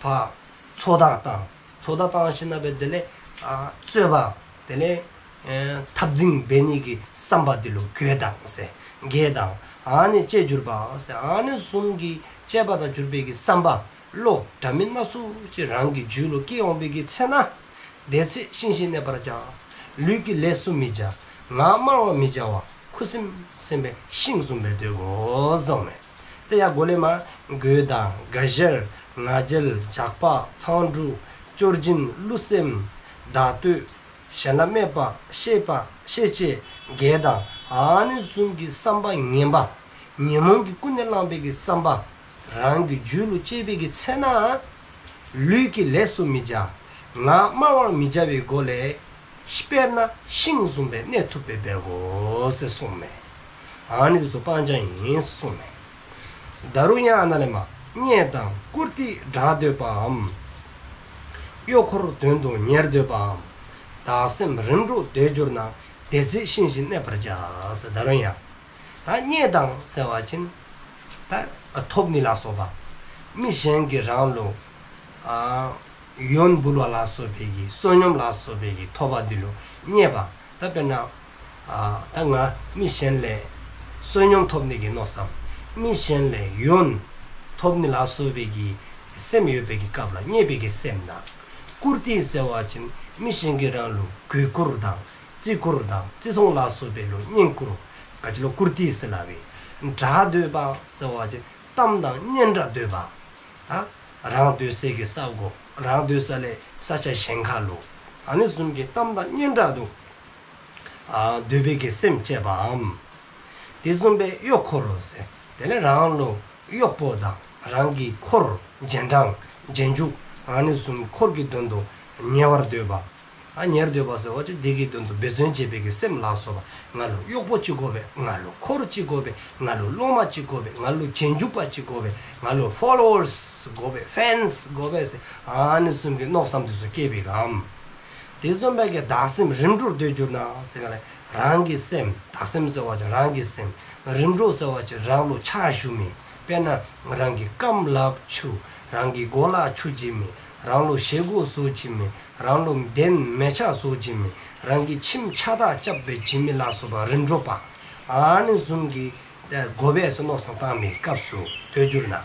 ཕར་ཚོགས་བདའ་བཏང་། ཚོགས་བདའ་བཏང་ཞིནམ་ལས་དེ་ལས་ཨ་རྩོད་པ་དེ་ལས་ཨེ་འཐབ་འཛིང་འབད་ནི་གི་བསམ་པ་དེ་ལུ་དགྱེས་དང་ཟེར། དགྱེས་དང་ཨ་ནི་བཅས་གྱུར་པ་ཟེར། ཨ་ནི་བཟུམ་གྱི་བཅས་པ་དང་གྱུར་པའི་གི་བསམ་པ་བློ་འདྲ་མིན་སྣ་ཚོགས་ཅིག་རང་གི་རྒྱུད་ལུ་སྐྱེ་འོང་པའི་གི་ཚེ་ན། དེ་ཚེ་ཤིང་བཞིན་གནས་པར་བྱ། ལུས་ཀྱི་ལས་སུ་མི་བྱ། ངག་སྨྲ་བར་མི་བྱ་བ། ཁུ་སིམ་སིམ་སྦེ་ཤིང་བཟུམ་སྦེ་སྡོད་དགོ་གསུངས་མས། ཏེ་ཡར་འགོ་ལས་མར་དགོད་དང་དགའ་ཞེན་ང་རྒྱལ་རྒྱགས་པ་མཚང་འབྲུ་སྐྱོར་སྦྱིན་བསླུ་སེམས་བདག་བསྟོད་གཞན་ལ་སྨོད་པ་བཤེས་པ་བཤེས་བཅས་དགྱེས་དང་ཨ་ནི་བཟུམ་གྱི་བསམ་པ་ངན་པ། ཉོན་མོངས་ཀྱིས་ཀུན་ནས་བསླངས་པའི་གི་བསམ་པ་རང་གི་རྒྱུད་ལུ་སྐྱེས་པའི་གི་ཚེ་ན། ལུས་ཀྱི་ལས་སུ་མི་བྱ། ངག་སྨྲ་བར་མི་བྱ་བའི་སྒོ་ལས། དཔེར་ན་ཤིང་བཟུམ་སྦེ་གནས་ཐུབ་པའི་འབད་དགོ་ཟེར་གསུངས་མས། ཨ་ནི་ཚུ་སྤང་བྱ་ཨིན་གསུངས་མས། ད་རུང་ཡང་ཨ་ནཱ་ལས་མར་བརྙས་དང་བཀུར་སྟི་དྲག་འདོད་པའམ། གཡོག་འཁོར་དོན་དུ་གཉེར་འདོད་པའམ། བདག་སེམས་རིམ་གྲོ་འདོད་གྱུར་ན། དེ་ཚེ་ཤིང་བཞིན་གནས་པར་བྱ་ཟེར། ད་རུང་ཡང་ད་བརྙས་དང་ཟེར་བ་ཅིན་ད་ཐོབ་ནི་ལ་སོགས་པ། མི་གཞན་གྱིས་རང་ལུ་ཨ་ཡོན་འབུལ་བ་ལ་སོགས་པའི་གི་བསོད་སྙོམས་ལ་སོགས་པའི་གི་ཐོབ་པ་འདི་ལུ་བརྙས་པ། ད་དཔེར་ན་ཨ་ད་ང་མི་གཞན་ལས་བསོད་སྙོམས་ཐོབ་ནི་གི་མནོ་བསམ། མི་གཞན་ལས་ཡོན་ཐོབ་ནི་ལ་སོགས་པའི་གི་སེམས་ཡོད་པའི་གི་སྐབས་ལ་བརྙས་པའི་གི་སེམས་དང་། བཀུར་སྟི་ཟེར་བ་ཅིན་མི་གཞན་གྱིས་རང་ལུ་གུས་བཀུར་དང་། བརྩི་བཀུར་དང་བརྩི་མཐོང་ལ་སོགས་པའི་ལུ་བསྙེན་བཀུར། ག་ཅི་ལུ་བཀུར་སྟི་ཟེར་སླབ་པས། དྲག་འདོད་པ་ཟེར་བ་ཅིན་གཏམ་དང་སྙན་གྲགས་འདོད་པ། ད་རང་སྡོད་སའི་གི་ས་གོ་རང་སྡོད་ས་ལས་ས་ཆ་གཞན་ཁ་ལུ་ཨ་ནི་བཟུམ་གྱི་གཏམ་དང་སྙན་གྲགས་དུ་ཨ་འདོད་པའི་གི་སེམས་བསྐྱེད་པའམ། དེ་བཟུམ་སྦེ་གཡོག་འཁོར་ཟེར། དེ་ལས་རང་ལུ་ གཡོག་པོ་དང་རང་གི་འཁོར་རྗེས་འབྲང་རྗེས་འཇུག་ཨ་ནི་བཟུམ་འཁོར་གྱི་དོན་དུ་ཉེ་བར་སྡོད་པ། ཨ་ཉེ་བར་སྡོད་པ་ཟེར་བ་ཅིན་དེ་གི་དོན་དུ་འབད་བརྩོན་བྱེད་པའི་གི་སེམས་ལ་སོགས་པ། ང་ལུ་གཡོག་པོ་ཅིག་དགོ་པས། ང་ལུ་འཁོར་ཅིག་དགོ་པས། ང་ལུ་སློབ་མ་ཅིག་དགོ་པས། ང་ལུ་རྗེས་འཇུག་པ་ཅིག་དགོ་པས། ང་ལུ་ཕོ་ལོ་ཝརས་དགོ་པས། ཕེནསི་དགོ་པས་ཟེར་ཨ་ནི་བཟུམ་གྱི་མནོ་བསམ་དེ་ཚུ་སྐྱེས་པའི་གམ། དེ་བཟུམ་སྦེ་གི་བདག་སེམས་རིམ་གྲོར་སྡོད་གྱུར་ན་ཟེར་ག་ལས། རང་གི་སེམས། བདག་སེམས་ཟེར་བ་ཅིན་རང་གི་སེམས། རིམ་གྲོ་ཟེར་བ་ཅིན་རང་ལུ་ཕྱག་ཞུ་མི། དཔེར་ན་རང་གི་རྐངམ་ལགཔ་འཁྱུ། རང་གི་གོ་ལ་འཁྱུ་བྱིན་མི། རང་ལུ་ཞེ་གོ་བཟོ་བྱིན་མི། རང་ལུ་གདན་མལ་ཆ་བཟོ་བྱིན་མི། རང་གི་ཁྱིམ་ཕྱགས་བདར་རྐྱབ་སྦེ་བྱིན་མི་ལ་སོགས་པ་རིམ་གྲོ་པ། ཨ་ནི་བཟུམ་གྱི་དགོ་པས་ཟེར་མནོ་བསམ་བཏང་མི་སྐབས་སུ་སྡོད་གྱུར་ན།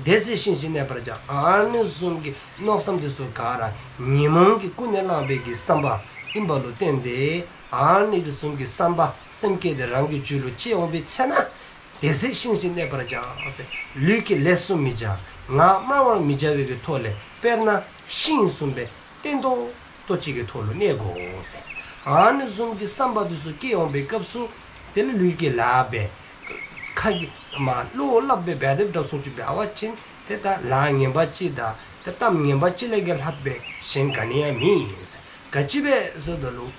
དེ་ཚེ་ཤིང་བཞིན་གནས་པར་བྱ། ཨ་ནི་བཟུམ་གྱི་མནོ་བསམ་དེ་ཚུ་ག་ར་ཉོན་མོངས་ཀྱིས་ཀུན་ནས་བསླངས་པའི་གི་བསམ་པ་ཨིན་པ་ལུ་བརྟེན་ཏེ། ཨ་ནི་གི་བཟུམ་གྱི་བསམ་པ་སེམས་བསྐྱེད་དེ་རང་གི་རྒྱུད་ལུ་སྐྱེ་འོང་པའི་ཚེ་ན། དེ་ཚེ་ཤིང་བཞིན་གནས་པར་བྱ་ཟེར། ལུས་ཀྱིས་ལས་སུ་མི་བྱ། ངག་སྨྲ་བར་མི་བྱ་བའི་གི་ཐོག་ལས། དཔེར་ན་ཤིང་བཟུམ་སྦེ་བརྟན་ཏོག་ཏོ་ཅིག་གི་ཐོག་ལུ་གནས་དགོ་ཟེར། ཨ་ནི་བཟུམ་གྱི་བསམ་པ་དེ་ཚུ་སྐྱེ་འོང་པའི་སྐབས་སུ། དེ་ལས་ལུས་ཀྱི་ལཱ་འབད། ཁ་གི་མ་བློ་སླབ་སྦེ་འབད་དེ་འདྲ་སོང་ཅི་འབད་བ་ཅིན་དེ་ད་ལཱ་ངན་པ་ཅིག་དང་དེ་གཏམ་ངན་པ་ཅིག་ལས་ཀྱི་ལྷགཔ་སྦེ་གཞན་ག་ནི་ཡང་མེད་ཟེར། ག་ཅི་འབད་ཟེར་བ་ཅིན་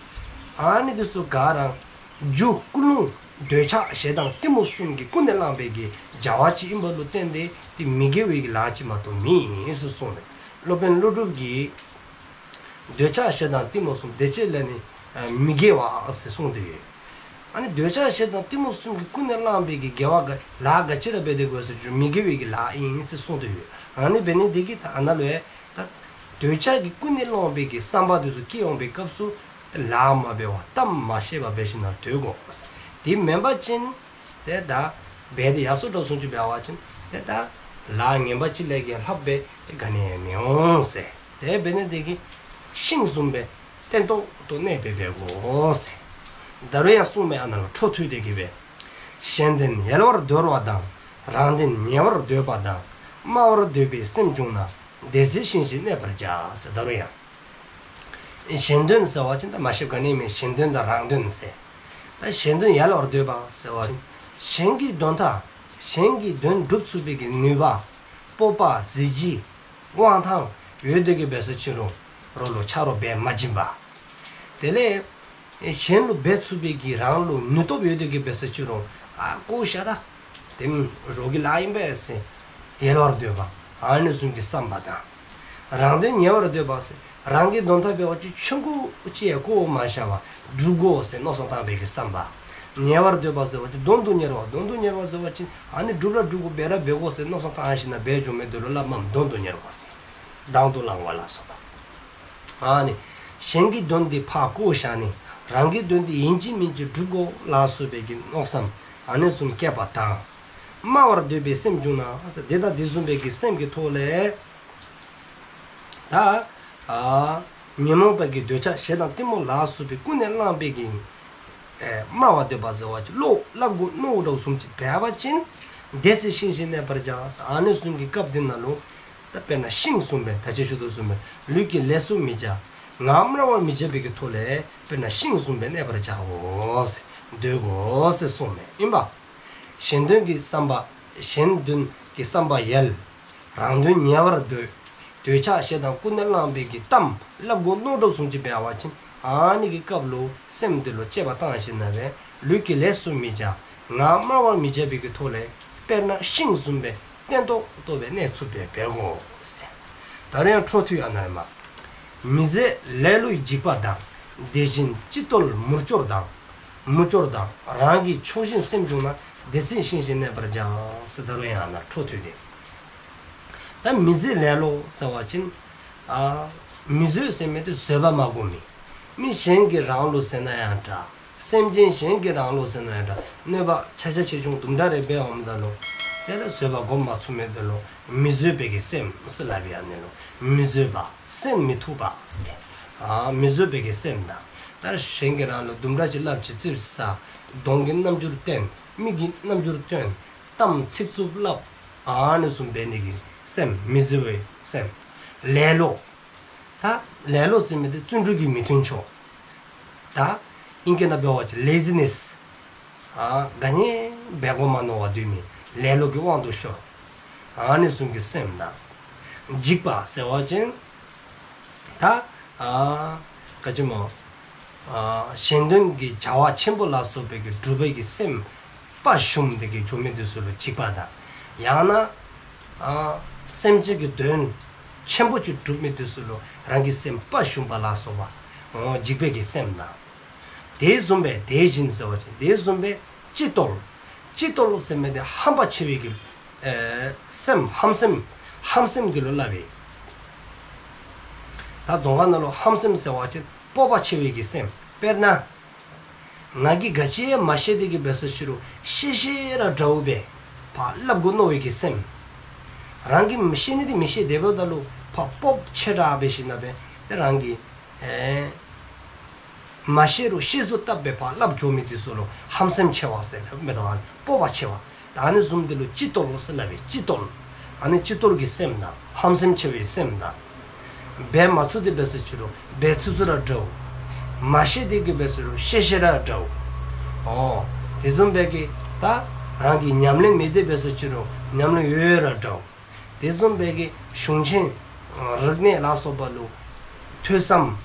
ཨ་ནི་དེ་ཚུ་ག་ར་རྒྱུ་ཀུན་སློང་འདོད་ཆགས་ཞེ་སྡང་གཏི་མུག་གསུམ་གྱིས་ཀུན་ནས་བསླངས་པའི་གི་བྱ་བ་ཅིག་ཨིན་པ་ལུ་བརྟེན་ཏེ་དེ་མི་དགེ་བའི་གི་ལཱ་ཅིག་མ་གཏོགས་མེན་ཟེར་གསུངས་ནུག། སློབ་དཔོན་ཀླུ་སྒྲུབ་ཀྱིས། འདོད་ཆགས་ཞེ་སྡང་གཏི་མུག་གསུམ། དེ་ཕྱིར་ལས་ནི་མི་དགེ་བ་ཟེར་གསུངས་ཏེ་ཡོད། ཨ་ནི་འདོད་ཆགས་ཞེ་སྡང་གཏི་མུག་གསུམ་གྱིས་ཀུན་ནས་བསླངས་པའི་གི་དགེ་བ་ག་ལཱ་ག་ཅི་ར་འབད་དེ་དགོ་ཟེར་བ་ཅིན་མི་དགེ་བའི་གི་ལཱ་ཨིན་ཟེར་གསུངས་ཏེ་ཡོད། ཨ་ནི་འབད་ནི་དེ་གིས་ད་ཨ་ནཱ་ལུ་ཡང་ད་འདོད་ཆགས་ཀྱིས་ཀུན་ནས་བསླངས་པའི་གི་བསམ་པ་དེ་ཚུ་སྐྱེ་འོང་པའི་སྐབས་སུ་ལཱ་མ་འབད་བར་གཏམ་མ་བཤད་པར་འབད་ཞིནམ་ལས་སྡོད་དགོ། དེ་མེན་པ་ཅིན་དེ་ད་འབད་དེ་ཡར་སོ་འགྱོ་སོང་ཅི་འབད་བ་ཅིན་དེ་ད་ལཱ་ངན་པ་ཅིག་ལས་ཀྱི་ལྷགཔ་སྦེ་ག་ནི་ཡང་མི་འོང་ཟེར། དེ་འབད་ནི་དེ་གིས་ཤིང་བཟུམ་སྦེ་བརྟན་ཏོག་ཏོ་གནས་པར་འབད་དགོ་ཟེར། ད་རུང་ཡང་གསུངས་མས་ཨ་ནཱ་ལུ་འཕྲོ་མཐུད་དེ་གི་སྦེ། གཞན་དོན་ཡལ་བར་འདོར་བ་དང་། རང་དོན་ཉེ་བར་འདོད་པ་དང་། སྨྲ་བར་འདོད་པའི་སེམས་བྱུང་ན། དེ་ཚེ་ཤིང་བཞིན་གནས་པར་བྱ་ཟེར། ད་རུང་ཡང་གཞན་དོན་ཟེར་བ་ཅིན་ད་མ་ཤེས་ག་ནི་མེད། གཞན་དོན་དང་རང་དོན་ཟེར། ད་གཞན་དོན་ཡལ་བར་འདོད་པ་ཟེར་བ་ཅིན་གཞན་གྱི་དོན་དག་གཞན་གྱི་དོན་སྒྲུབ་ཚུགས་པའི་གི་ནུས་པ་སྤོབས་པ་གཟི་བརྗིད་དབང་ཐང་ཡོད་དེ་གི་འབད་སོ་ཅི་རུང་རོགས་ལུ་ཆ་རོགས་འབད་མ་བྱིན་པ། དེ་ལས་གཞན་ལུ་འབད་ཚུགས་པའི་གི་རང་ལུ་ནུས་སྟོབས་ཡོད་དེ་གི་འབད་སོ་ཅི་རུང་ཨ་བཀོ་བཞག་ད། དེ་རོགས་ཀྱི་ལཱ་ཨིན་པས་ཟེར་ཡལ་བར་འདོད་པ། ཨ་ནི་བཟུམ་གྱི་བསམ་པ་དང་། རང་དོན་ཉེ་བར་འདོད་པ་ཟེར་རང་གི་དོན་དག་འབད་བ་ཅིན་ཆུང་ཀུ་ཅིག་ཡང་བཀོ་མ་བཞག་པར་སྒྲུབ་དགོ་ཟེར་མནོ་བསམ་བཏང་པའི་གི་བསམ་པ། ཉེ་བར་འདོད་པ་ཟེར་བ་ཅིན་དོན་དུ་གཉེར་བ། དོན་དུ་གཉེར་བ་ཟེར་བ་ཅིན་ཨ་ནི་སྒྲུབ་ར་སྒྲུབ་དགོ་འབད་ར་འབད་དགོ་ཟེར་མནོ་བསམ་བཏང་ཞིནམ་ལས་འབད་འགྱོ་མི་དེ་ལུ་སླབ་མས་དོན་དུ་གཉེར་བ་ཟེར། དང་དུ་བླང་བ་ལ་སོགས་པ། ཨ་ནི་གཞན་གྱི་དོན་དེ་ཕར་བཀོ་བཞག་ནི། རང་གི་དོན་དེ་ཨིན་ཅི་མིན་ཅི་སྒྲུབ་དགོ་ལ་སོགས་པའི་གི་མནོ་བསམ་ཨ་ནི་བཟུམ་བསྐྱེད་པ་དང་། སྨྲ་བར་འདོད་པའི་སེམས་བྱུང་ན། དེ་དང་དེ་བཟུམ་པའི་གི་སེམས་ཀྱི་ཐོག་ལས་ད་ཨ་ཉོན་མོངས་པ་གི་འདོད་ཆགས་ཞེ་སྡང་གཏི་མུག་ལ་སོགས་པའི་ཀུན་ནས་བསླངས་པའི་གི་ཨེ་སྨྲ་བར་འདོད་པ་ཟེར་བ་ཅིན་བློ་སླབ་དགོ་མནོ་དགོཔ་བཟུམ་ཅིག་འབད་བ་ཅིན། དེ་ཚེ་ཤིང་བཞིན་གནས་པར་བྱ། ཨ་ནི་བཟུམ་གྱི་སྐབས་དེ་ནང་ལུ་ད་དཔེར་ན་ཤིང་བཟུམ་སྦེ་ད་ཅི་ཞུ་དོ་བཟུམ་སྦེ་ལུས་ཀྱིས་ལས་སུ་མི་བྱ། ངག་སྨྲ་བར་མི་བྱ་བའི་གི་ཐོག་ལས་དཔེར་ན་ཤིང་བཟུམ་སྦེ་གནས་པར་བྱའོ་ཟེར་སྡོད་དགོ་ཟེར་གསུངས་མས་ཨིན་པ། གཞན་དོན་གྱི་བསམ་པ་གཞན་དོན་གྱི་བསམ་པ་ཡལ། རང་དོན་ཉེ་བར་འདོད། འདོད་ཆགས་ཞེ་སྡང་ཀུན་ནས་བསླངས་པའི་གི་གཏམ་སླབ་དགོ་མནོ་དགོཔ་བཟུམ་ཅིག་འབད་བ་ཅིན་ཨ་ནི་གི་སྐབས་ལུ་སེམས་དེ་ལུ་དཔྱད་པ་བཏང་ཞིནམ་ལས་ལུས་ཀྱིས་ལས་སུ་མི་བྱ། ངག་སྨྲ་བར་མི་བྱ་བའི་གི་ཐོག་ལས་དཔེར་ན་ཤིང་བཟུམ་སྦེ་བརྟན་ཏོག་ཏོ་སྦེ་གནས་ཚུགསཔ་སྦེ་འབད་དགོ་ཟེར། ད་རུང་ཡང་འཕྲོ་མཐུད་ཨ་ནཱ་ལས་མར། མི་བཟོད་ལེ་ལོའི་འཇིགས་པ་དང་། དེ་བཞིན་སྤྱི་བརྟོལ་མུར་སྐྱོར་དང་། མུར་སྐྱོར་དང་རང་གི་ཕྱོགས་ཞེན་སེམས་བྱུང་ན། དེ་ཚེ་ཤིང་བཞིན་གནས་པར་བྱ་ཟེར། ད་རུང་ཡང་ཨ་ནཱ་འཕྲོ་མཐུད་དེ། ད་མི་བཟོད་ལེ་ལོ་ཟེར་བ་ཅིན་ཨ་མི་བཟོད་ཟེར་མི་དེ་བཟོད་པ་མ་དགོ་མི། མི་གཞན་གྱིས་རང་ལུ་ཟེར་ན་ཡང་འདྲ། སེམས་ཅན་གཞན་གྱིས་རང་ལུ་ཟེར་ན་ཡང་འདྲ། གནོད་པ་ཆ་ཆ་ཆེ་ཆུང་དུམ་གྲ་རེ་འབད་འོངམ་ད་ལུ་དེ་ལུ་བཟོད་པ་སྒོམ་མ་ཚུགས་མི་དེ་ལུ་མི་བཟོད་པའི་གི་སེམས་ཟེར་སླབ་ཨིན། ཨ་ནི་ལུ་མི་བཟོད་པ་སེམས་མི་ཐུབ་པ་ཟེར། ཨ་མི་བཟོད་པའི་གི་སེམས་དང་། ད་གཞན་གྱིས་རང་ལུ་དུམ་གྲ་ཅིག་སླབ་ཅི་ཙིགཔ་ཟ། གདོང་གི་རྣམ་འགྱུར་སྟོན། མིག་གི་རྣམ་འགྱུར་སྟོན། གཏམ་ཚིག་རྩུབ་སླབ། ཨ་ནི་བཟུམ་འབད་ནི་གི་སེམས་མི་བཟོད་པའི་སེམས། ལེ་ལོ། ད་ལེ་ལོ་ཟེར་མི་དེ་བརྩོན་འགྲུས་ཀྱི་མི་མཐུན་ཕྱོགས། ད་ཨིང་སྐད་ནང་འབད་བ་ཅིན་ལེ་ཛི་ནེས། ཨ་ག་ནི་འབད་དགོ་མ་མནོ་བར་སྡོད་མི་ལེ་ལོ་གི་དབང་དུ་ཤོར། ཨ་ནི་བཟུམ་གྱི་སེམས་དང་། འཇིགས་པ་ཟེར་བ་ཅིན་ད་ཨ་ག་ཅི་སྨོ། ཨ་གཞན་དོན་གྱི་བྱ་བ་ཆེན་པོ་ལ་སོགས་པའི་གི་སྒྲུབ་པའི་གི་སེམས་དཔའ་ཞུམ་སྟེ་གི་འགྱོ་མི་དེ་ཚུ་ལུ་འཇིགས་པ་དང་། ཡང་ན་ཨ་སེམས་ཅན་གྱི་དོན་ཆེན་པོ་ཅིག་སྒྲུབ་མི་དེ་ཚུ་ལུ་རང་གི་སེམས་དཔའ་ཞུམ་པ་ལ་སོགས་པ་འོ་འཇིགས་པའི་གི་སེམས་དང་། དེ་བཟུམ་སྦེ་དེ་བཞིན་ཟེར་བ་ཅིན་དེ་བཟུམ་སྦེ་སྤྱི་བརྟོལ། སྤྱི་བརྟོལ་ཟེར་མི་དེ་ཧམ་པ་ཆེ་བའི་གི་ཨེ་སེམས་ཧམ་སེམས་ཧམ་སེམས་དེ་ལུ་སླབ་ཨིན། ད་རྫོང་ཁ་ནང་ལུ་ཧམ་སེམས་ཟེར་བ་ཅིན་སྤོབས་པ་ཆེ་བའི་གི་སེམས། དཔེར་ན་ང་གིས་ག་ཅི་ཡང་མ་ཤེས་དེ་གི་འབད་སོ་ཅི་རུང་ཤེས་ཤེས་ར་འདྲཝ་སྦེ་ཕར་སླབ་དགོ་མནོ་བའི་གི་སེམས། རང་གིས་མི་ཤེས་ནི་དེ་མི་ཤེས་དེ་འབདཝ་ད་ལུ་ཕར་སྤོབས་ཆེ་དྲགས་འབད་ཞིནམ་ལས་ཏེ་རང་གིས་ཨེ་མ་ཤེས་རུང་ཤེས་བཟོ་བཏབ་སྦེ་ཕར་སླབ་འགྱོ་མི་དེ་ཚུ་ལུ་ཧམ་སེམས་ཆེ་བ་ཟེར་སླབ་མི་དང་། སྤོབས་པ་ཆེ་བ། ད་ཨ་ནི་བཟུམ་དེ་ལུ་སྤྱི་བརྟོལ་ཟེར་སླབ་ཨིན། སྤྱི་བརྟོལ། ཨ་ནི་སྤྱི་བརྟོལ་གྱི་སེམས་དང་ཧམ་སེམས་ཆེ་བའི་སེམས་དང་། འབད་མ་ཚུགས་དེ་འབད་སོ་ཅི་རུང་འབད་ཚུགས་ཚུགས་ར་འདྲཝ། མ་ཤེས་དེ་གི་འབད་སོ་རུང་ཤེས་ཤེས་ར་འདྲཝ། འོ་དེ་བཟུམ་སྦེ་གི་ད་རང་གིས་ཉམས་ལེན་མེད་དེ་འབད་སོ་ཅི་རུང་ཉམས་ལེན་ཡོད་ཡོད་ར་འདྲཝ། དེ་བཟུམ་སྦེ་གི་གཞུང་ཆེན་རིག་གནས་ལ་སོགས་པ་ལུ་ཐོས་བསམ་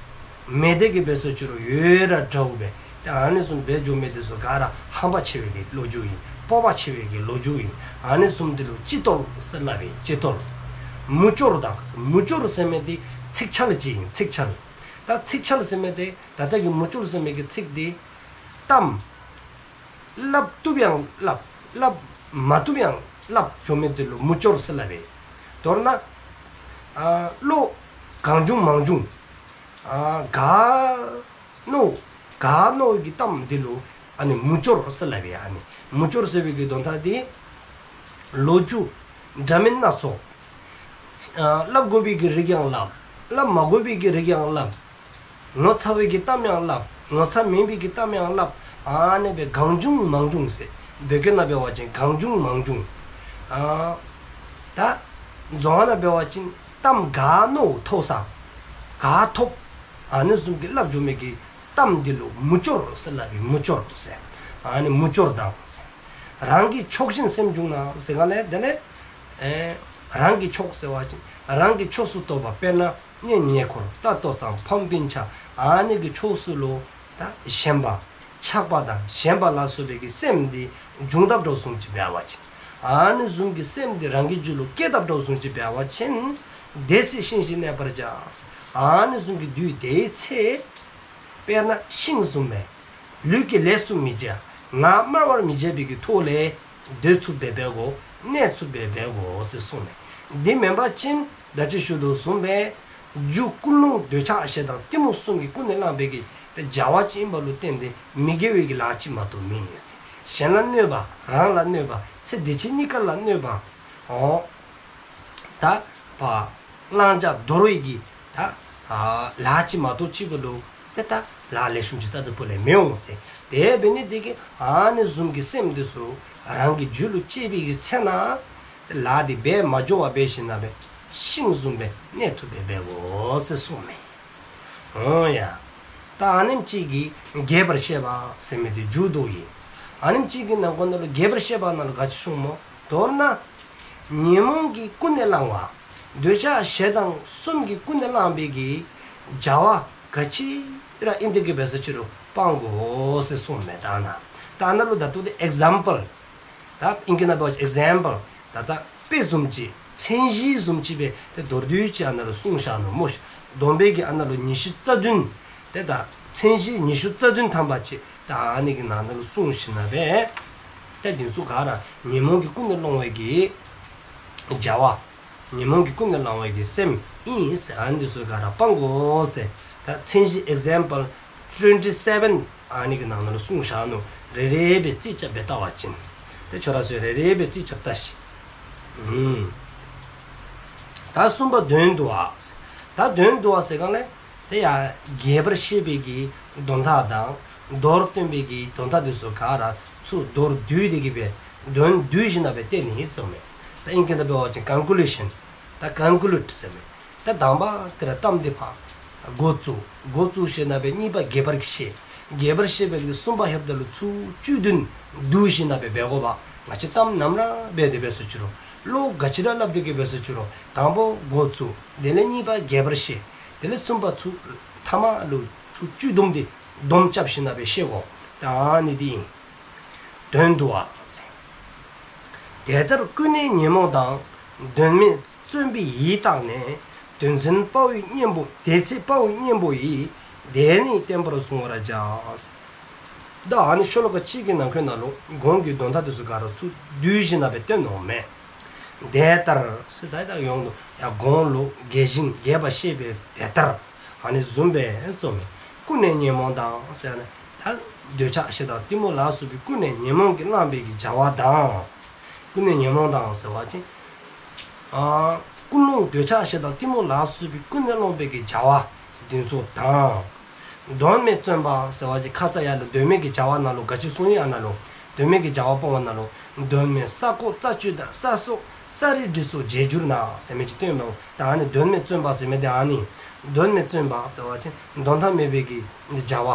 མེད་དེ་གི་འབད་སོ་ཅི་རུང་ཡོད་ཡོད་ར་འདྲཝ་སྦེ། ཏེ་ཨ་ནི་བཟུམ་འབད་འགྱོ་མི་དེ་ཚུ་ག་ར་ཧམ་པ་ཆེ་བའི་གི་ལོ་རྒྱུས་ཨིན། སྤོབས་པ་ཆེ་བའི་གི་ལོ་རྒྱུས་ཨིན། ཨ་ནི་བཟུམ་དེ་ལུ་སྤྱི་བརྟོལ་ཟེར་སླབ་ཨིན། སྤྱི་བརྟོལ། མུ་ཅོར་དང་། མུ་ཅོར་ཟེར་མི་དེ་ཚིག་འཆལ་ཅིག་ཨིན། ཚིག་འཆལ། ད་ཚིག་འཆལ་ཟེར་མི་དེ་ད་ལྟ་གི་མུ་ཅོར་ཟེར་མི་གི་ཚིག་དེ་གཏམ་སླབ་བཏུབ་ཡང་སླབ། སླབ་མ་བཏུབ་ཡང་སླབ་འགྱོ་མི་དེ་ལུ་མུ་ཅོར་ཟེར་སླབ་ཨིན། མདོར་ན་ཨ་བློ་གང་བྱུང་མང་བྱུང་ཨ་ག་མནོ་ག་མནོ་གི་གཏམ་དེ་ལུ་ཨ་ནི་མུ་ཅོར་ཟེར་སླབ་ཨིན། ཨ་ནི་མུ་ཅོར་ཟེར་བའི་གི་དོན་དག་དེ་ལོ་རྒྱུས་འདྲ་མིན་སྣ་ཚོགས། ཨ་སླབ་དགོ་པའི་གི་རིགས་ཡང་སླབ། སླབ་མ་དགོ་པའི་གི་རིགས་ཡང་སླབ། ངོ་ཚ་བའི་གི་གཏམ་ཡང་སླབ། ངོ་ཚ་མེད་པའི་གི་གཏམ་ཡང་སླབ། ཨ་ནི་སྦེ་གང་བྱུང་མང་བྱུང་ཟེར། བོད་སྐད་ནང་འབད་བ་ཅིན་གང་བྱུང་མང་བྱུང་། ཨ་ད་རྫོང་ཁ་ནང་འབད་བ་ཅིན་གཏམ་ག་མནོ་ཐོས་ས་ག་ཐོབ། ཨ་ནི་བཟུམ་གྱི་སླབ་འགྱོ་མི་གི་གཏམ་འདི་ལུ་མུ་ཅོར་ཟེར་སླབ་ཨིན། མུ་ཅོར་ཟེར། ཨ་ནི་མུ་ཅོར་དང་ཟེར། རང་གི་ཕྱོགས་བཞིན་སེམས་བྱུང་ན་ཟེར་ག་ལས་དེ་ལས་ཨེ་རང་གི་ཕྱོགས་ཟེར་བ་ཅིན་རང་གི་ཕྱོགས་སུ་གཏོགས་པ། དཔེར་ན་གཉེན་ཉེ་འཁོར་ད་ལྟོ་ཚང་ཕམ་སྤུན་ཆ་ཨ་ནི་གི་ཕྱོགས་སུ་ལུ་ད་ཞེན་པ་ཆགས་པ་དང་ཞེན་པ་ལ་སོགས་པའི་གི་སེམས་འདི་འབྱུང་དཔ་འདྲཝ་བཟུམ་ཅིག་འབད་བ་ཅིན། ཨ་ནི་བཟུམ་གྱི་སེམས་འདི་རང་གི་རྒྱུད་ལུ་སྐྱེ་དཔ་འདྲཝ་བཟུམ་ཅིག་འབད་བ་ཅིན། དེ་ཚེ་ཤིང་བཞིན་གནས་པར་བྱ། ཨ་ནི་བཟུམ་གྱི་དུས་དེའི་ཚེ། དཔེར་ན་ཤིང་བཟུམ་སྦེ། ལུས་ཀྱི་ལས་སུ་མི་བྱ། ངག་སྨྲ་བར་མི་བྱ་བའི་གི་ཐོག་ལས། སྡོད་ཚུགསཔ་སྦེ་འབད་དགོ། གནས་ཚུགསཔ་སྦེ་འབད་དགོ་ཟེར་གསུངས་ནུག། འདི་མེན་པ་ཅིན་ད་ཅི་ཞུ་དོ་བཟུམ་སྦེ། རྒྱུ་ཀུན་སློང་འདོད་ཆགས་ཞེ་སྡང་གཏི་མུག་གསུམ་གྱི་ཀུན་ནས་བསླངས་པའི་གི་ཏེ་བྱ་བ་ཅིག་ཨིན་པ་ལུ་བརྟེན་ཏེ་མི་དགེ་བའི་གི་ལཱ་ཅིག་མ་གཏོགས་མེན་ཟེར། གཞན་ལ་གནོད་པ་རང་ལ་གནོད་པ་ཚེ་འདི་ཕྱི་གཉིས་ཀ་ལ་གནོད་པ། འོ་ད་བ་བླང་བྱ་འདོར་བའི་གི་ད་ཨ་ལཱ་ཅིག་མ་གཏོགས་ཅིག་པ་ལུ་ཏེ་ད་ལཱ་ལེགས་ཤོམ་ཅིག་རྩ་དང་པོ་ལས་མི་འོང་ཟེར། དེ་འབད་ནི་དེ་གིས་ཨ་ནི་བཟུམ་གྱི་སེམས་དེ་ཚུ་རང་གི་རྒྱུད་ལུ་སྐྱེས་པའི་གི་ཚེ་ན་ལཱ་དེ་འབད་མ་འགྱོ་བར་འབད་ཞིནམ་ལས་ཤིང་བཟུམ་སྦེ་གནས་ཐུབ་པའི་འབད་དགོ་ཟེར་གསུངས་མས། འོང་ཡ། ད་ཨ་ནེམ་ཅིག་གིས་རྒྱས་པར་བཤད་པ་ཟེར་མི་དེ་མཇུག་བསྡུ་ཡི། ཨ་ནེམ་ཅིག་གི་ནང་ཁོངས་ནང་ལུ་རྒྱས་པར་བཤད་པ་ནང་ལུ་ག་ཅི་གསུངས་སྨོ། མདོར་ན་ཉོན་མོངས་ཀྱི་ཀུན་ནས་བསླངས་པ། འདོད་ཆགས་ཞེ་སྡང་གསུམ་གྱི་ཀུན་ནས་བསླངས་པའི་གི་བྱ་བ་ག་ཅི་ར་ཨིན་དེ་གི་འབད་སོ་ཅི་རུང་སྤང་དགོ་ཟེར་གསུངས་མས། ད་ན་ད་ན་ལུ་ད་ལྟོ་དེ་ཨིག་ཛམ་པཱལ། ད་ཨིང་སྐད་ནང་འབད་བ་ཅིན་ཨིག་ཛམ་པཱལ། ད་ད་དཔེ་བཟུམ་ཅིག་མཚན་གཞི་བཟུམ་ཅིག་སྦེ་ཏེ་མདོར་བསྡུས་ཅིག་ཨ་ན་ལུ་གསུངས་བཞག་ནུག་སྨོ་ཤིག། བསྡོམས་པའི་གི་ཨ་ན་ལུ་ཉི་ཤུ་རྩ་བདུན། ཏེ་ད་མཚན་གཞི་ཉི་ཤུ་རྩ་བདུན་ཐམ་པ་ཅིག་ད་ཨ་ནི་གི་ནང་ན་ལུ་གསུངས་ཞིནམ་ལས་ཏེ་འདི་ཚུ་ག་ར་ཉོན་མོངས་ཀྱི་ཀུན་ནས་སློང་བའི་གི་བྱ་བ། ཉོན་མོངས་ཀྱི་ཀུན་ནས་བསླང་བའི་གི་སེམས་ཨིན་ཟེར། ཨ་ནི་འདི་ཚུ་ག་ར་སྤང་དགོ་ཟེར། ད་མཚན་གཞི་ཨིག་ཛམ་པཱལ་ཊུ་ཝེན་ཊི་སེ་བེན་ཨ་ནི་གི་ནང་ན་ལུ་གསུངས་བཞག་ནུག། རེ་རེ་སྦེ་རྩིས་རྐྱབ་སྦེ་བལྟ་བ་ཅིན། ཏེ་ཁྱོད་ར་ཚུ་རེ་རེ་སྦེ་རྩིས་རྐྱབ་བལྟ་ཤིག། ཨུམ། ད་གསུམ་པ་དོན་བསྡུ་བ་ཟེར། ད་དོན་བསྡུ་བ་ཟེར་ག་ལས། དེ་ཡང་རྒྱས་པར་བཤད་པའི་གི་དོན་དག་དང་མདོར་བསྟན་པའི་གི་དོན་དག་འདི་ཚུ་ག་ར་ཚུར་མདོར་བསྡུས་ཏེ་གི་སྦེ་དོན་བསྡུས་ཞིནམ་ལས་སྦེ་བསྟན་ནི་ཟེརཝ་མས། ད་ཨིང་སྐད་ནང་འབད་བ་ཅིན་ཀོན་ཀུ་ལུ་ཤཱན། ད་ཀོན་ཀུ་ལུཌ་ཟེརཝ་མས། ད་དང་པ་དེ་ར་གཏམ་འདི་ཕར་འགོ་བཙུགས། འགོ་བཙུགས་ཞིནམ་ལས་སྦེ་གཉིས་པ་རྒྱས་པར་བཤད། རྒྱས་པར་བཤད་པའི་གི་གསུམ་པ་ལྷོདཔ་ད་ལུ་ཚུར་བཅུད་བསྡུ་བསྡུ་ཞིནམ་ལས་སྦེ་འབད་དགོ་པས། ང་བཅས་གཏམ་ནམ་ར་འབད་དེ་འབད་སོ་ཅི་རུང་ བློ་ག་ཅི་ར་སླབ་སྟེ་གི་འབད་ས་ཅི་རུང་དང་པོ་འགོ་བཙུགས། དེ་ལས་གཉིས་པ་རྒྱས་པར་བཤད། དེ་ལས་གསུམ་པ་ཚུར་ཐ་མ་ལུ་ཚུར་བཅུད་སྡོམ་འདི་སྡོམ་རྐྱབ་ཞིནམ་ལས་བཤད་དགོ། ད་ཨ་ནི་འདི་ཨིན། དོན་བསྡུ་བ་ཟེར། དེ་ལྟར་ཀུན་ནས་ཉོན་མོངས་དང་། དོན་མེད་བརྩོན་པའི་ཡིད་བརྟགས་ནས། དོན་འཛིན་དཔའ་བོའི་གཉེན་པོ། དེ་ཚེ་དཔའ་བོའི་གཉེན་པོ་ཡིས། དེ་ནི་བརྟན་པོར་བཟུང་བར་བྱ། ད་ཨ་ནི་ཤོ་ལོ་ཀ་གཅིག་གི་ནང་འཁོད་ནང་ལུ་གོང་གི་དོན་དག་དེ་ཚུ་ག་ར་ཚུར་བསྡུ་ཞིནམ་ལས་སྟོན་ནུག་མས། དེ་ལྟར་ཟེར་ད་ད་ཡོང་དོ། ཡ་གོང་ལུ་རྒྱས་ཤིང་རྒྱས་པར་བཤད་པའི་དེ་ལྟར་ཨ་ནི་བཟུམ་སྦེ་གསུངས་མས། ཀུན་ནས་ཉོན་མོངས་དང་ཟེར་ན་ད་འདོད་ཆགས་ཞེ་སྡང་གཏི་མུག་ལ་སོགས་པའི་ཀུན་ནས་ཉོན་མོངས་ཀྱིས་བསླངས་པའི་གི་བྱ་བ་དང་། ཀུན་ནས་ཉོན་མོངས་དང་ཟེར་བ་ཅིན་ཨ་ཀུན་སློང་འདོད་ཆགས་ཞེ་སྡང་གཏི་མུག་ལ་སོགས་པའི་ཀུན་ནས་སློང་བའི་གི་བྱ་བ་འདི་ཚུ་དང་། དོན་མེད་བརྩོན་པ་ཟེར་བ་ཅིན་ཁ་ཙ་ཡར་ལུ་དོན་མེད་ཀྱི་བྱ་བ་ནང་ལུ་ག་ཅི་གསུངས་ཡི་ཨ་ནཱ་ལུ། དོན་མེད་ཀྱི་བྱ་བ་སྤོང་བ་ནང་ལུ་དོན་མེད་ས་རྐོ་རྩྭ་གཅོད་དང་ས་སོགས་ས་རིས་འདྲི་སོགས་བྱེད་འགྱུར་ན་ཟེར་མི་ཅིག་སྟོནམ་མས། ད་ཨ་ནི་དོན་མེད་བརྩོན་པ་ཟེར་མི་འདི་ཨ་ནི། དོན་མེད་བརྩོན་པ་ཟེར་བ་ཅིན་དོན་དག་མེད་པའི་གི་བྱ་བ་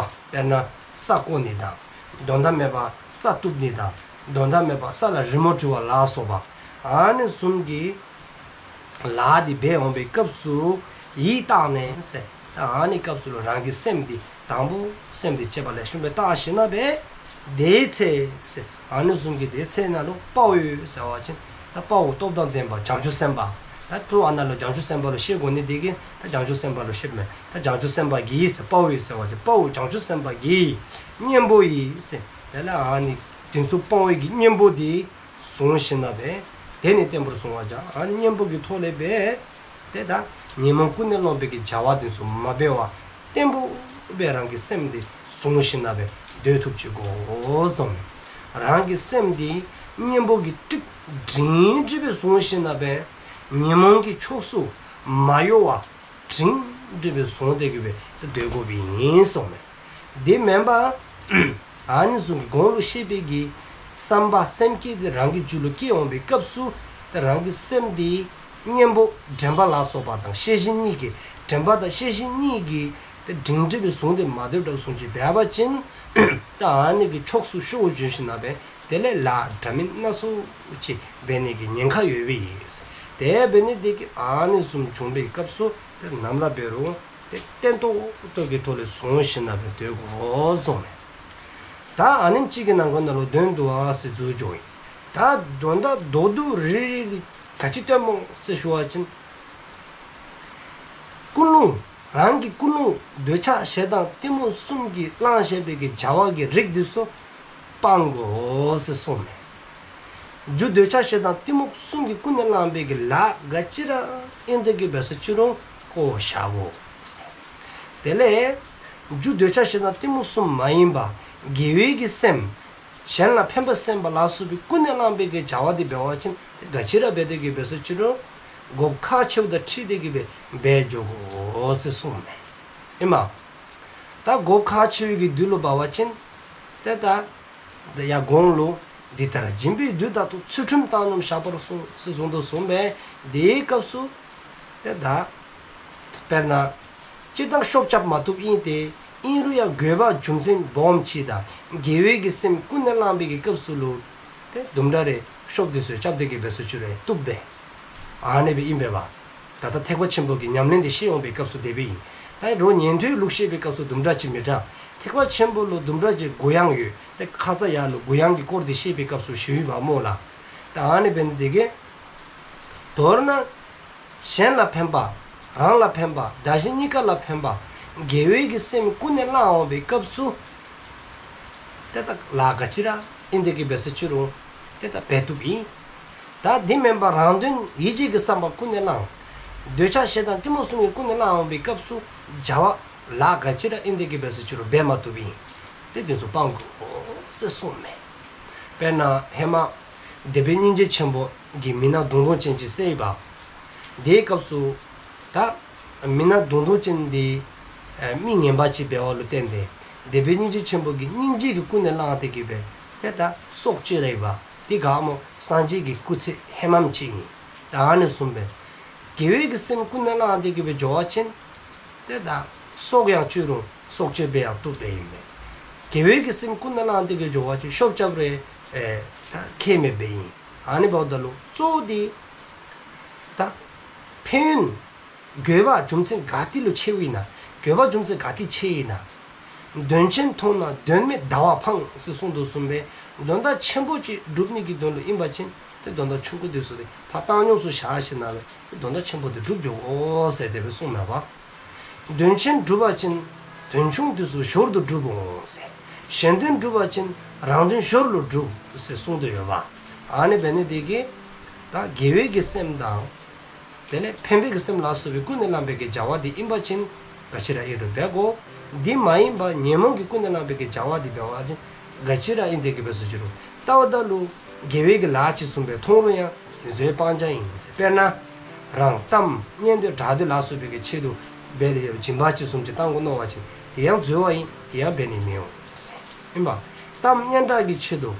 དཔེར་ན་ས་རྐོ་ནི་དང་། དོན་དག་མེད་པར་རྩྭ་གཏུབ་ནི་དང་། དོན་དག་མེད་པར་ས་ལ་རི་མོ་བྲི་བ་ལ་སོགས་པ་ཨ་ནི་བཟུམ་གྱི་ལཱ་འདི་འབད་འོང་པའི་སྐབས་སུ་ཡིད་བརྟགས་ནས་ཟེར། ཨ་ནི་སྐབས་སུ་ལུ་རང་གི་སེམས་འདི་དང་པོ་སེམས་འདི་དཔྱད་པ་ལེགས་ཤོམ་སྦེ་བརྟགས་ཞིནམ་ལས་དེའི་ཚེ་ཟེར། ཨ་ནི་བཟུམ་གྱི་དེའི་ཚེ་ནང་ལུ་དཔའ་བོས་ཟེར་བ་ཅིན་ད་དཔའ་བོ་སྟོབས་དང་ལྡན་པ་བྱང་ཆུབ་སེམས་དཔའ། ད་ཐུགས་ཨ་ནཱ་ལུ་བྱང་ཆུབ་སེམས་དཔའ་ལུ་བཤད་དགོ་ནི་འདི་གིས་ད་བྱང་ཆུབ་སེམས་དཔའ་ལུ་བཤདཔ་མས། ད་བྱང་ཆུབ་སེམས་དཔའ་གིས་ཟེར་དཔའ་བོས་ཟེར་བ་ཅིན་དཔའ་བོ་བྱང་ཆུབ་སེམས་དཔའ་གི་གཉེན་པོ་ཡིས་ཟེར། དེ་ལས་ཨ་ནི་དེ་ཚུ་སྤོང་བའི་གི་གཉེན་པོ་འདི་བཟུང་ཞིནམ་ལས་དེ་ནི་བརྟན་པོར་བཟུང་བར་བྱ། ཨ་ནི་གཉེན་པོ་གི་ཐོག་ལས་འབད་དེ་ད་ཉོན་མོངས་ཀུན་ནས་སློང་བའི་གི་བྱ་བ་དེ་ཚུ་མ་འབད་བར་བརྟན་པོ་སྦེ་རང་གི་སེམས་འདི་བཟུང་ཞིནམ་ལས་སྡོད་ཐུབ་ཅི་དགོ་གསུངས་མས། རང་གི་སེམས་འདི་གཉེན་པོ་གིས་སྒྲིང་སྒྲི་སྦེ་བཟུང་ཞིནམ་ལས་ཉོན་མོངས་ཀྱི་ཕྱོགས་སུ་མ་གཡོ་བར་སྒྲིང་སྒྲི་སྦེ་བཟུང་སྟེ་གི་སྦེ་སྡོད་དགོཔ་ཨིན་གསུངས་མས། དེ་མེན་པར་ཨ་ནི་བཟུམ་གྱི་གོང་ལུ་བཤད་པའི་གི་བསམ་པ་སེམས་བསྐྱེད་དེ་རང་གི་རྒྱུད་ལུ་སྐྱེ་འོང་པའི་སྐབས་སུ་ད་རང་གི་སེམས་འདི་གཉེན་པོ་དྲན་པ་ལ་སོགས་པ་དང་ཤེས་བཞིན་གཉིས་ཀྱིས་དྲན་པ་དང་ཤེས་བཞིན་གཉིས་ཀྱིས་ད་སྒྲིང་སྒྲི་སྦེ་བཟུང་སྟེ་མ་སྡོདཔ་བཟུམ་ཅིག་འབད་བ་ཅིན་ད་ཨ་ནི་གི་ཕྱོགས་སུ་ཤོར་འགྱོ་ཞིནམ་ལས་དེ་ལས་ལཱ་འདྲ་མིན་སྣ་ཚོགས་ཅིག་འབད་ནི་གི་ཉེན་ཁ་ཡོདཔ་ཨིན། དེ་འབད་ནི་དེ་གིས་ཨ་ནི་བཟུམ་བྱུང་པའི་སྐབས་སུ་དེ་ནམ་ར་འབད་རུང་དེ་བརྟན་ཏོག་ཏོ་གི་ཐོག་ལས་བཟུང་ཞིནམ་ལས་སྡོད་དགོ་གསུངས་མས། ད་ཨ་ནེམ་ཅིག་གི་ནང་འཁོད་ནང་ལུ་དོན་བསྡུ་བ་ཟེར་ཚུར་འགྱོཝ་ཨིན། ད་དོན་དག་མདོར་བསྡུས་རིལ་རིལ་ག་ཅི་སྟོནམ་སྨོ་ཟེར་ཞུ་བ་ཅིན་ཀུན་སློང་རང་གི་ཀུན་སློང་འདོད་ཆགས་ཞེ་སྡང་གཏི་མུག་གསུམ་གྱིས་བསླངས་བཞག་པའི་གི་བྱ་བ་གི་རིགས་འདི་ཚུ་སྤང་དགོ་ཟེར་གསུངས་མས། རྒྱུ་འདོད་ཆགས་ཞེ་སྡང་གཏི་མུག་གསུམ་གྱིས་ཀུན་ནས་བསླངས་པའི་གི་ལཱ་ག་ཅི་ར་ཨིན་དེ་གི་འབད་ས་ཅི་རུང་བཀོ་བཞག་དགོ་ཟེར། དེ་ལས་རྒྱུ་འདོད་ཆགས་ཞེ་སྡང་གཏི་མུག་གསུམ་མ་ཡིན་པ་དགེ་བའི་གི་སེམས་གཞན་ལ་ཕན་པ་སེམས་པ་ལ་སོགས་པའི་ཀུན་ནས་བསླངས་པའི་གི་བྱ་བ་འདི་འབད་བ་ཅིན་ག་ཅི་ར་འབད་དེ་གི་འབད་ས་ཅི་རུང་དགོཔ་ཁག་ཆེཝ་དང་འཁྲིལ་ཏེ་གི་སྦེ་འབད་འགྱོ་དགོ་ཟེར་གསུངས་མས། ཨིནམ། ད་དགོཔ་ཁག་ཆེ་བའི་གི་དུས་ལུ་འབད་བ་ཅིན་དེ་ད་ཡར་གོང་ལུ་འདི་ལྟར་སྦྱིན་པའི་དུས་དག་ཏུ། ཚུལ་ཁྲིམས་བཏང་སྙོམས་བཞག་པར་གསུངས་ཟེར་གསུངས་དོ་བཟུམ་སྦེ་དེའི་སྐབས་སུ་དེ་ད་དཔེར་ན་སྤྱིར་བཏང་ཤོབ་རྐྱབ་མ་བཏུབ་ཨིན་ཏེ་ཨིན་རུང་ཡང་དགོས་པ་རྒྱུ་མཚན་སྦོམ་ཅིག་དང་དགེ་བའི་གི་སེམས་ཀུན་ནས་བསླངས་པའི་གི་སྐབས་སུ་ལུ་དེ་དུམ་གྲ་རེ་ཤོབ་དེ་ཚུ་རྐྱབ་སྟེ་གི་འབད་ས་ཅི་རུང་བཏུབ་པས། ཨ་ནི་སྦེ་ཨིན་པས་པ། ད་ལྟ་ཐེག་པ་ཆེན་པོ་གི་ཉམས་ལེན་འདི་ཤེས་འོང་པའི་སྐབས་སུ་དེ་སྦེ་ཨིན། ད་རོགས་ཉན་ཐོས་ལུགས་བཤད་པའི་སྐབས་སུ་དུམ་གྲ་ཅིག་མི་དྲག། ཐེག་པ་ཆེན་པོ་ལུ་དུམ་གྲ་ཅིག་གུ་ཡངས་ཡོད། ཏེ་ཁ་ཙ་ཡར་ལུ་གུ་ཡངས་ཀྱི་སྐོར་འདི་བཤད་པའི་སྐབས་སུ་ཞུ་ཡི་པ་སྨོ་ལགས། ད་ཨ་ནི་འབད་ནི་དེ་གིས་མདོར་ན་གཞན་ལ་ཕན་པ་རང་ལ་ཕན་པ་བདག་གཞན་གཉིས་ཀ་ལ་ཕན་པ་དགེ་བའི་གི་སེམས་ཀུན་ནས་བསླངས་འོང་པའི་སྐབས་སུ་ཏེ་ད་ལཱ་ག་ཅི་ར་ཨིན་དེ་གི་འབད་ས་ཅི་རུང་ཏེ་ད་འབད་བཏུབ་ཨིན། ད་འདི་མེན་པར་རང་དོན་ཡིད་བྱེད་ཀྱི་བསམ་པ་ཀུན་ནས་བསླངས། འདོད་ཆགས་ཞེ་སྡང་གཏི་མུག་གསུམ་གྱིས་ཀུན་ནས་བསླངས་འོང་པའི་སྐབས་སུ་བྱ་བ་ལཱ་ག་ཅི་ར་ཨིན་དེ་གི་འབད་ས་ཅི་རུང་འབད་མ་བཏུབ་ཨིན། ཏེ་དེ་ཚུ་སྤང་དགོ་ཟེར་གསུངས་མས། དཔེར་ན་ཧེ་མ་དེད་དཔོན་སྙིང་རྗེ་ཆེན་པོ་གིས་མི་ནག་མདུང་ཐུང་ཅན་ཅིག་བསད་ཡི་པ། དེའི་སྐབས་སུ་ད་མི་ནག་མདུང་ཐུང་ཅན་འདི་ཨེ་མི་ངན་པ་ཅིག་འབདཝ་ལུ་བརྟེན་ཏེ་དེད་དཔོན་སྙིང་རྗེ་ཆེན་པོ་གིས་སྙིང་རྗེ་གིས་ཀུན་ནས་བསླངས་ཏེ་གི་སྦེ་ཏེ་ད་སྲོག་གཅོད་ད་ཡི་པ། དེ་ག་སྨོ་སངས་རྒྱས་ཀྱི་སྐུ་ཚེ་ཧེ་མམ་ཅིག་ཨིན། ད་ཨ་ནི་བཟུམ་སྦེ་དགེ་བའི་གི་སེམས་ཀུན་ནས་བསླངས་ཏེ་གི་སྦེ་འགྱོ་བ་ཅིན་ཏེ་ད་སྲོག་ཡང་གཅོད་རུང་སྲོག་གཅོད་འབད་ཡང་བཏུབ་པས་ཨིན་མས། དགེ་བའི་གི་སེམས་ཀུན་ནས་བསླངས་ཏེ་གི་འགྱོ་བ་ཅིན་ཤོབ་རྐྱབ་རུང་ཨེ་ད་ཁྱད་མེདཔ་སྦེ་ཨིན། ཨ་ནི་འབདཝ་ད་ལུ་གཙོ་བོ་འདི་ད་ཕན་ཡོན་དགོས་པ་རྒྱུ་མཚན་ག་ཏེ་ལུ་ཆེཝ་ཨིན་ན། དགོས་པ་རྒྱུ་མཚན་ག་ཏེ་ཆེ་ཨིན་ན། དོན་ཆེན་མཐོང་ན་དོན་མེད་ཟླ་བ་འཕང་ཟེར་གསུངས་དོ་བཟུམ་སྦེ་དོན་དག་ཆེན་པོ་ཅིག་སྒྲུབ་ནི་གི་དོན་ལུ་ཨིན་པ་ཅིན་ཏེ་དོན་དག་ཆུང་ཀུ་འདི་ཚུ་ཏེ་ཕར་བཏང་སྙོམས་སུ་བཞག་ཞིནམ་ལས་དོན་དག་ཆེན་པོ་འདི་སྒྲུབ་འགྱོཝ་ཟེར་དེ་སྦེ་གསུངས་མས་པ། དོན་ཆེན་སྒྲུབ་པ་ཅིན་དོན་ཆུང་འདི་ཚུ་ཞོར་དུ་སྒྲུབ་འོང་ཟེར། གཞན་དོན་སྒྲུབ་པ་ཅིན་རང་དོན་ཞོར་ལུ་སྒྲུབ་ཟེར་གསུངས་ཏེ་ཡོད་པ། ཨ་ནི་འབད་ནི་དེ་གིས་ད་དགེ་བའི་གི་སེམས་དང་དེ་ལས་ཕན་པའི་གི་སེམས་ལ་སོགས་པའི་ཀུན་ནས་བསླངས་པའི་གི་བྱ་བ་འདི་ཨིན་པ་ཅིན་ག་ཅི་ར་ཨིན་རུང་འབད་དགོ། འདི་མ་ཡིན་པ་ཉོན་མོངས་ཀྱི་ཀུན་ནས་བསླངས་པའི་གི་བྱ་བ་འདི་འབད་བ་ཅིན་ག་ཅི་ར་ཨིན་དེ་གི་འབད་སོ་ཅི་རུང་ལྟཝ་ད་ལུ་དགེ་བའི་གི་ལཱ་ཅིག་བཟུམ་སྦེ་མཐོང་རུང་ཡང་དེ་ཚུ་སྤང་བྱ་ཨིན་ཟེར། དཔེར་ན་རང་གཏམ་སྙན་ཏོག་གྲགས་འདོད་ལ་སོགས་པའི་གི་ཆེད་དུ་འབད་དེ་སྦྱིན་པ་ཅིག་བཟུམ་ཅིག་བཏང་དགོ་མནོ་བ་ཅིན་དེ་ཡང་འཛོལ་བ་ཨིན། དེ་ཡང་འབད་ནི་མི་འོང་ཟེར་ཨིན་པ། གཏམ་སྙན་གྲགས་ཀྱི་ཆེད་དུ་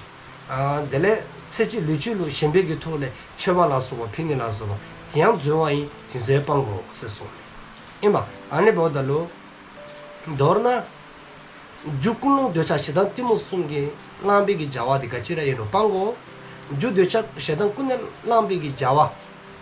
ཨ་དེ་ལས་ཚེ་གཅིག་ལུས་གཅིག་ལུ་ཞེན་པའི་གི་ཐོག་ལས་མཆོད་པ་ལ་སོགས་པ་ཕུལ་ནི་ལ་སོགས་པ་དེ་ཡང་འཛོལ་བ་ཨིན། དེ་ཚུ་ཡང་སྤང་དགོ་ཟེར་གསུངས་ཨིན་པ། ཨ་ནི་འབདཝ་ད་ལུ་མདོར་ན་རྒྱུ་ཀུན་སློང་འདོད་ཆགས་ཞེ་སྡང་གཏི་མུག་གསུམ་གྱིས་བསླངས་པའི་གི་བྱ་བ་དེ་ག་ཅི་ར་ཨིན་རུང་སྤང་དགོ། རྒྱུ་འདོད་ཆགས་ཞེ་སྡང་ཀུན་ནས་བསླངས་པའི་གི་བྱ་བ་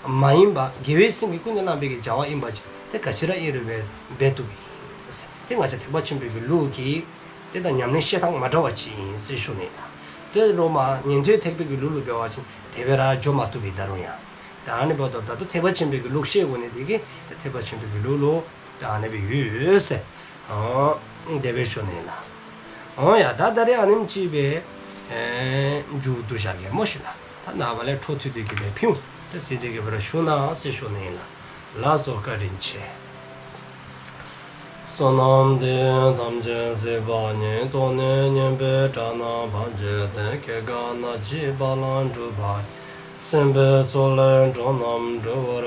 མ་ཡིན་པ་དགེ་བའི་སེམས་ཀྱིས་ཀུན་ནས་བསླངས་པའི་གི་བྱ་བ་ཨིན་པ་ཅིན་དེ་ག་ཅི་ར་ཨིན་རུང་འབད་འབད་བཏུབ་ཨིན། དེ་ང་བཅས་ཐེག་པ་ཆེན་པོའི་གི་ལུགས་ཀྱི་དེ་དང་ཉམས་ལེན་བཤད་ཐངས་མ་འདྲཝ་ཅིག་ཨིན་ཟེར་ཞུ་ནི་ལགས། དེ་རོགས་མ་ཉན་ཐོས་ཐེག་པའི་གི་ལུགས་ལུ་འབད་བ་ཅིན་དེ་སྦེ་ར་འགྱོ་མ་བཏུབ་པས་ད་རུང་ཡང་། ད་ཨ་ནི་འབདཝ་ད་ད་ལྟོ་ཐེག་པ་ཆེན་པོའི་གི་ལུགས་བཤད་དགོ་ནི་དེ་གིས་ཐེག་པ་ཆེན་པོའི་གི་ལུགས་ལུ་ད་ཨ་ནི་སྦེ་ཡོད་ཟེར། ཨོ་དེ་སྦེ་ཞུ་ནི་ལགས། ཨོ་ཡ་ད་ད་རེས་ཨ་ནེམ་ཅིག་སྦེ་ཨེ་མཇུག་བསྡུ་བཞག་གེ་སྨོ་ཤིག་ལགས། ད་ནངས་པ་ལས་འཕྲོ་མཐུད་དེ་གི་སྦེ་ཕུལ་འོང་། ད་ཟེར་དེ་གི་སྦེ་ར་ཞུ་གནང་ཟེར་ཞུ་ནི་ཨིན་ལགས། ལགས་སོ་བཀའ་དྲིན་ཆེ། བསོད་ནམས་འདི་ཡིས་ཐམས་ཅད་གཟིགས་པ་ཉིད། ཐོབ་ནས་ཉེས་པའི་དགྲ་རྣམས་ཕམ་བྱས་ཏེ། སྐྱེ་རྒ་ན་འཆིའི་རྦ་རླབས་འཁྲུགས་པ་ཡི། སྲིད་པའི་མཚོ་ལས་འགྲོ་རྣམས་སྒྲོལ་བར་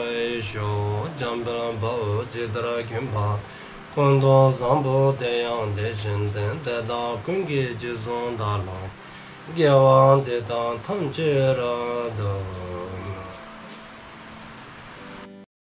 ཤོག། འཇམ་དཔལ་དཔའ་བོས་ཇི་ལྟར་མཁྱེན་པ་དང་། ཀུན་ཏུ་བཟང་པོ་དེ་ཡང་དེ་བཞིན་ཏེ། དེ་དག་ཀུན་གྱི་རྗེས་སུ་བདག་སློབ་ཅིང་། དགེ་བ་འདི་དག་ཐམས་ཅད་རབ་ཏུ་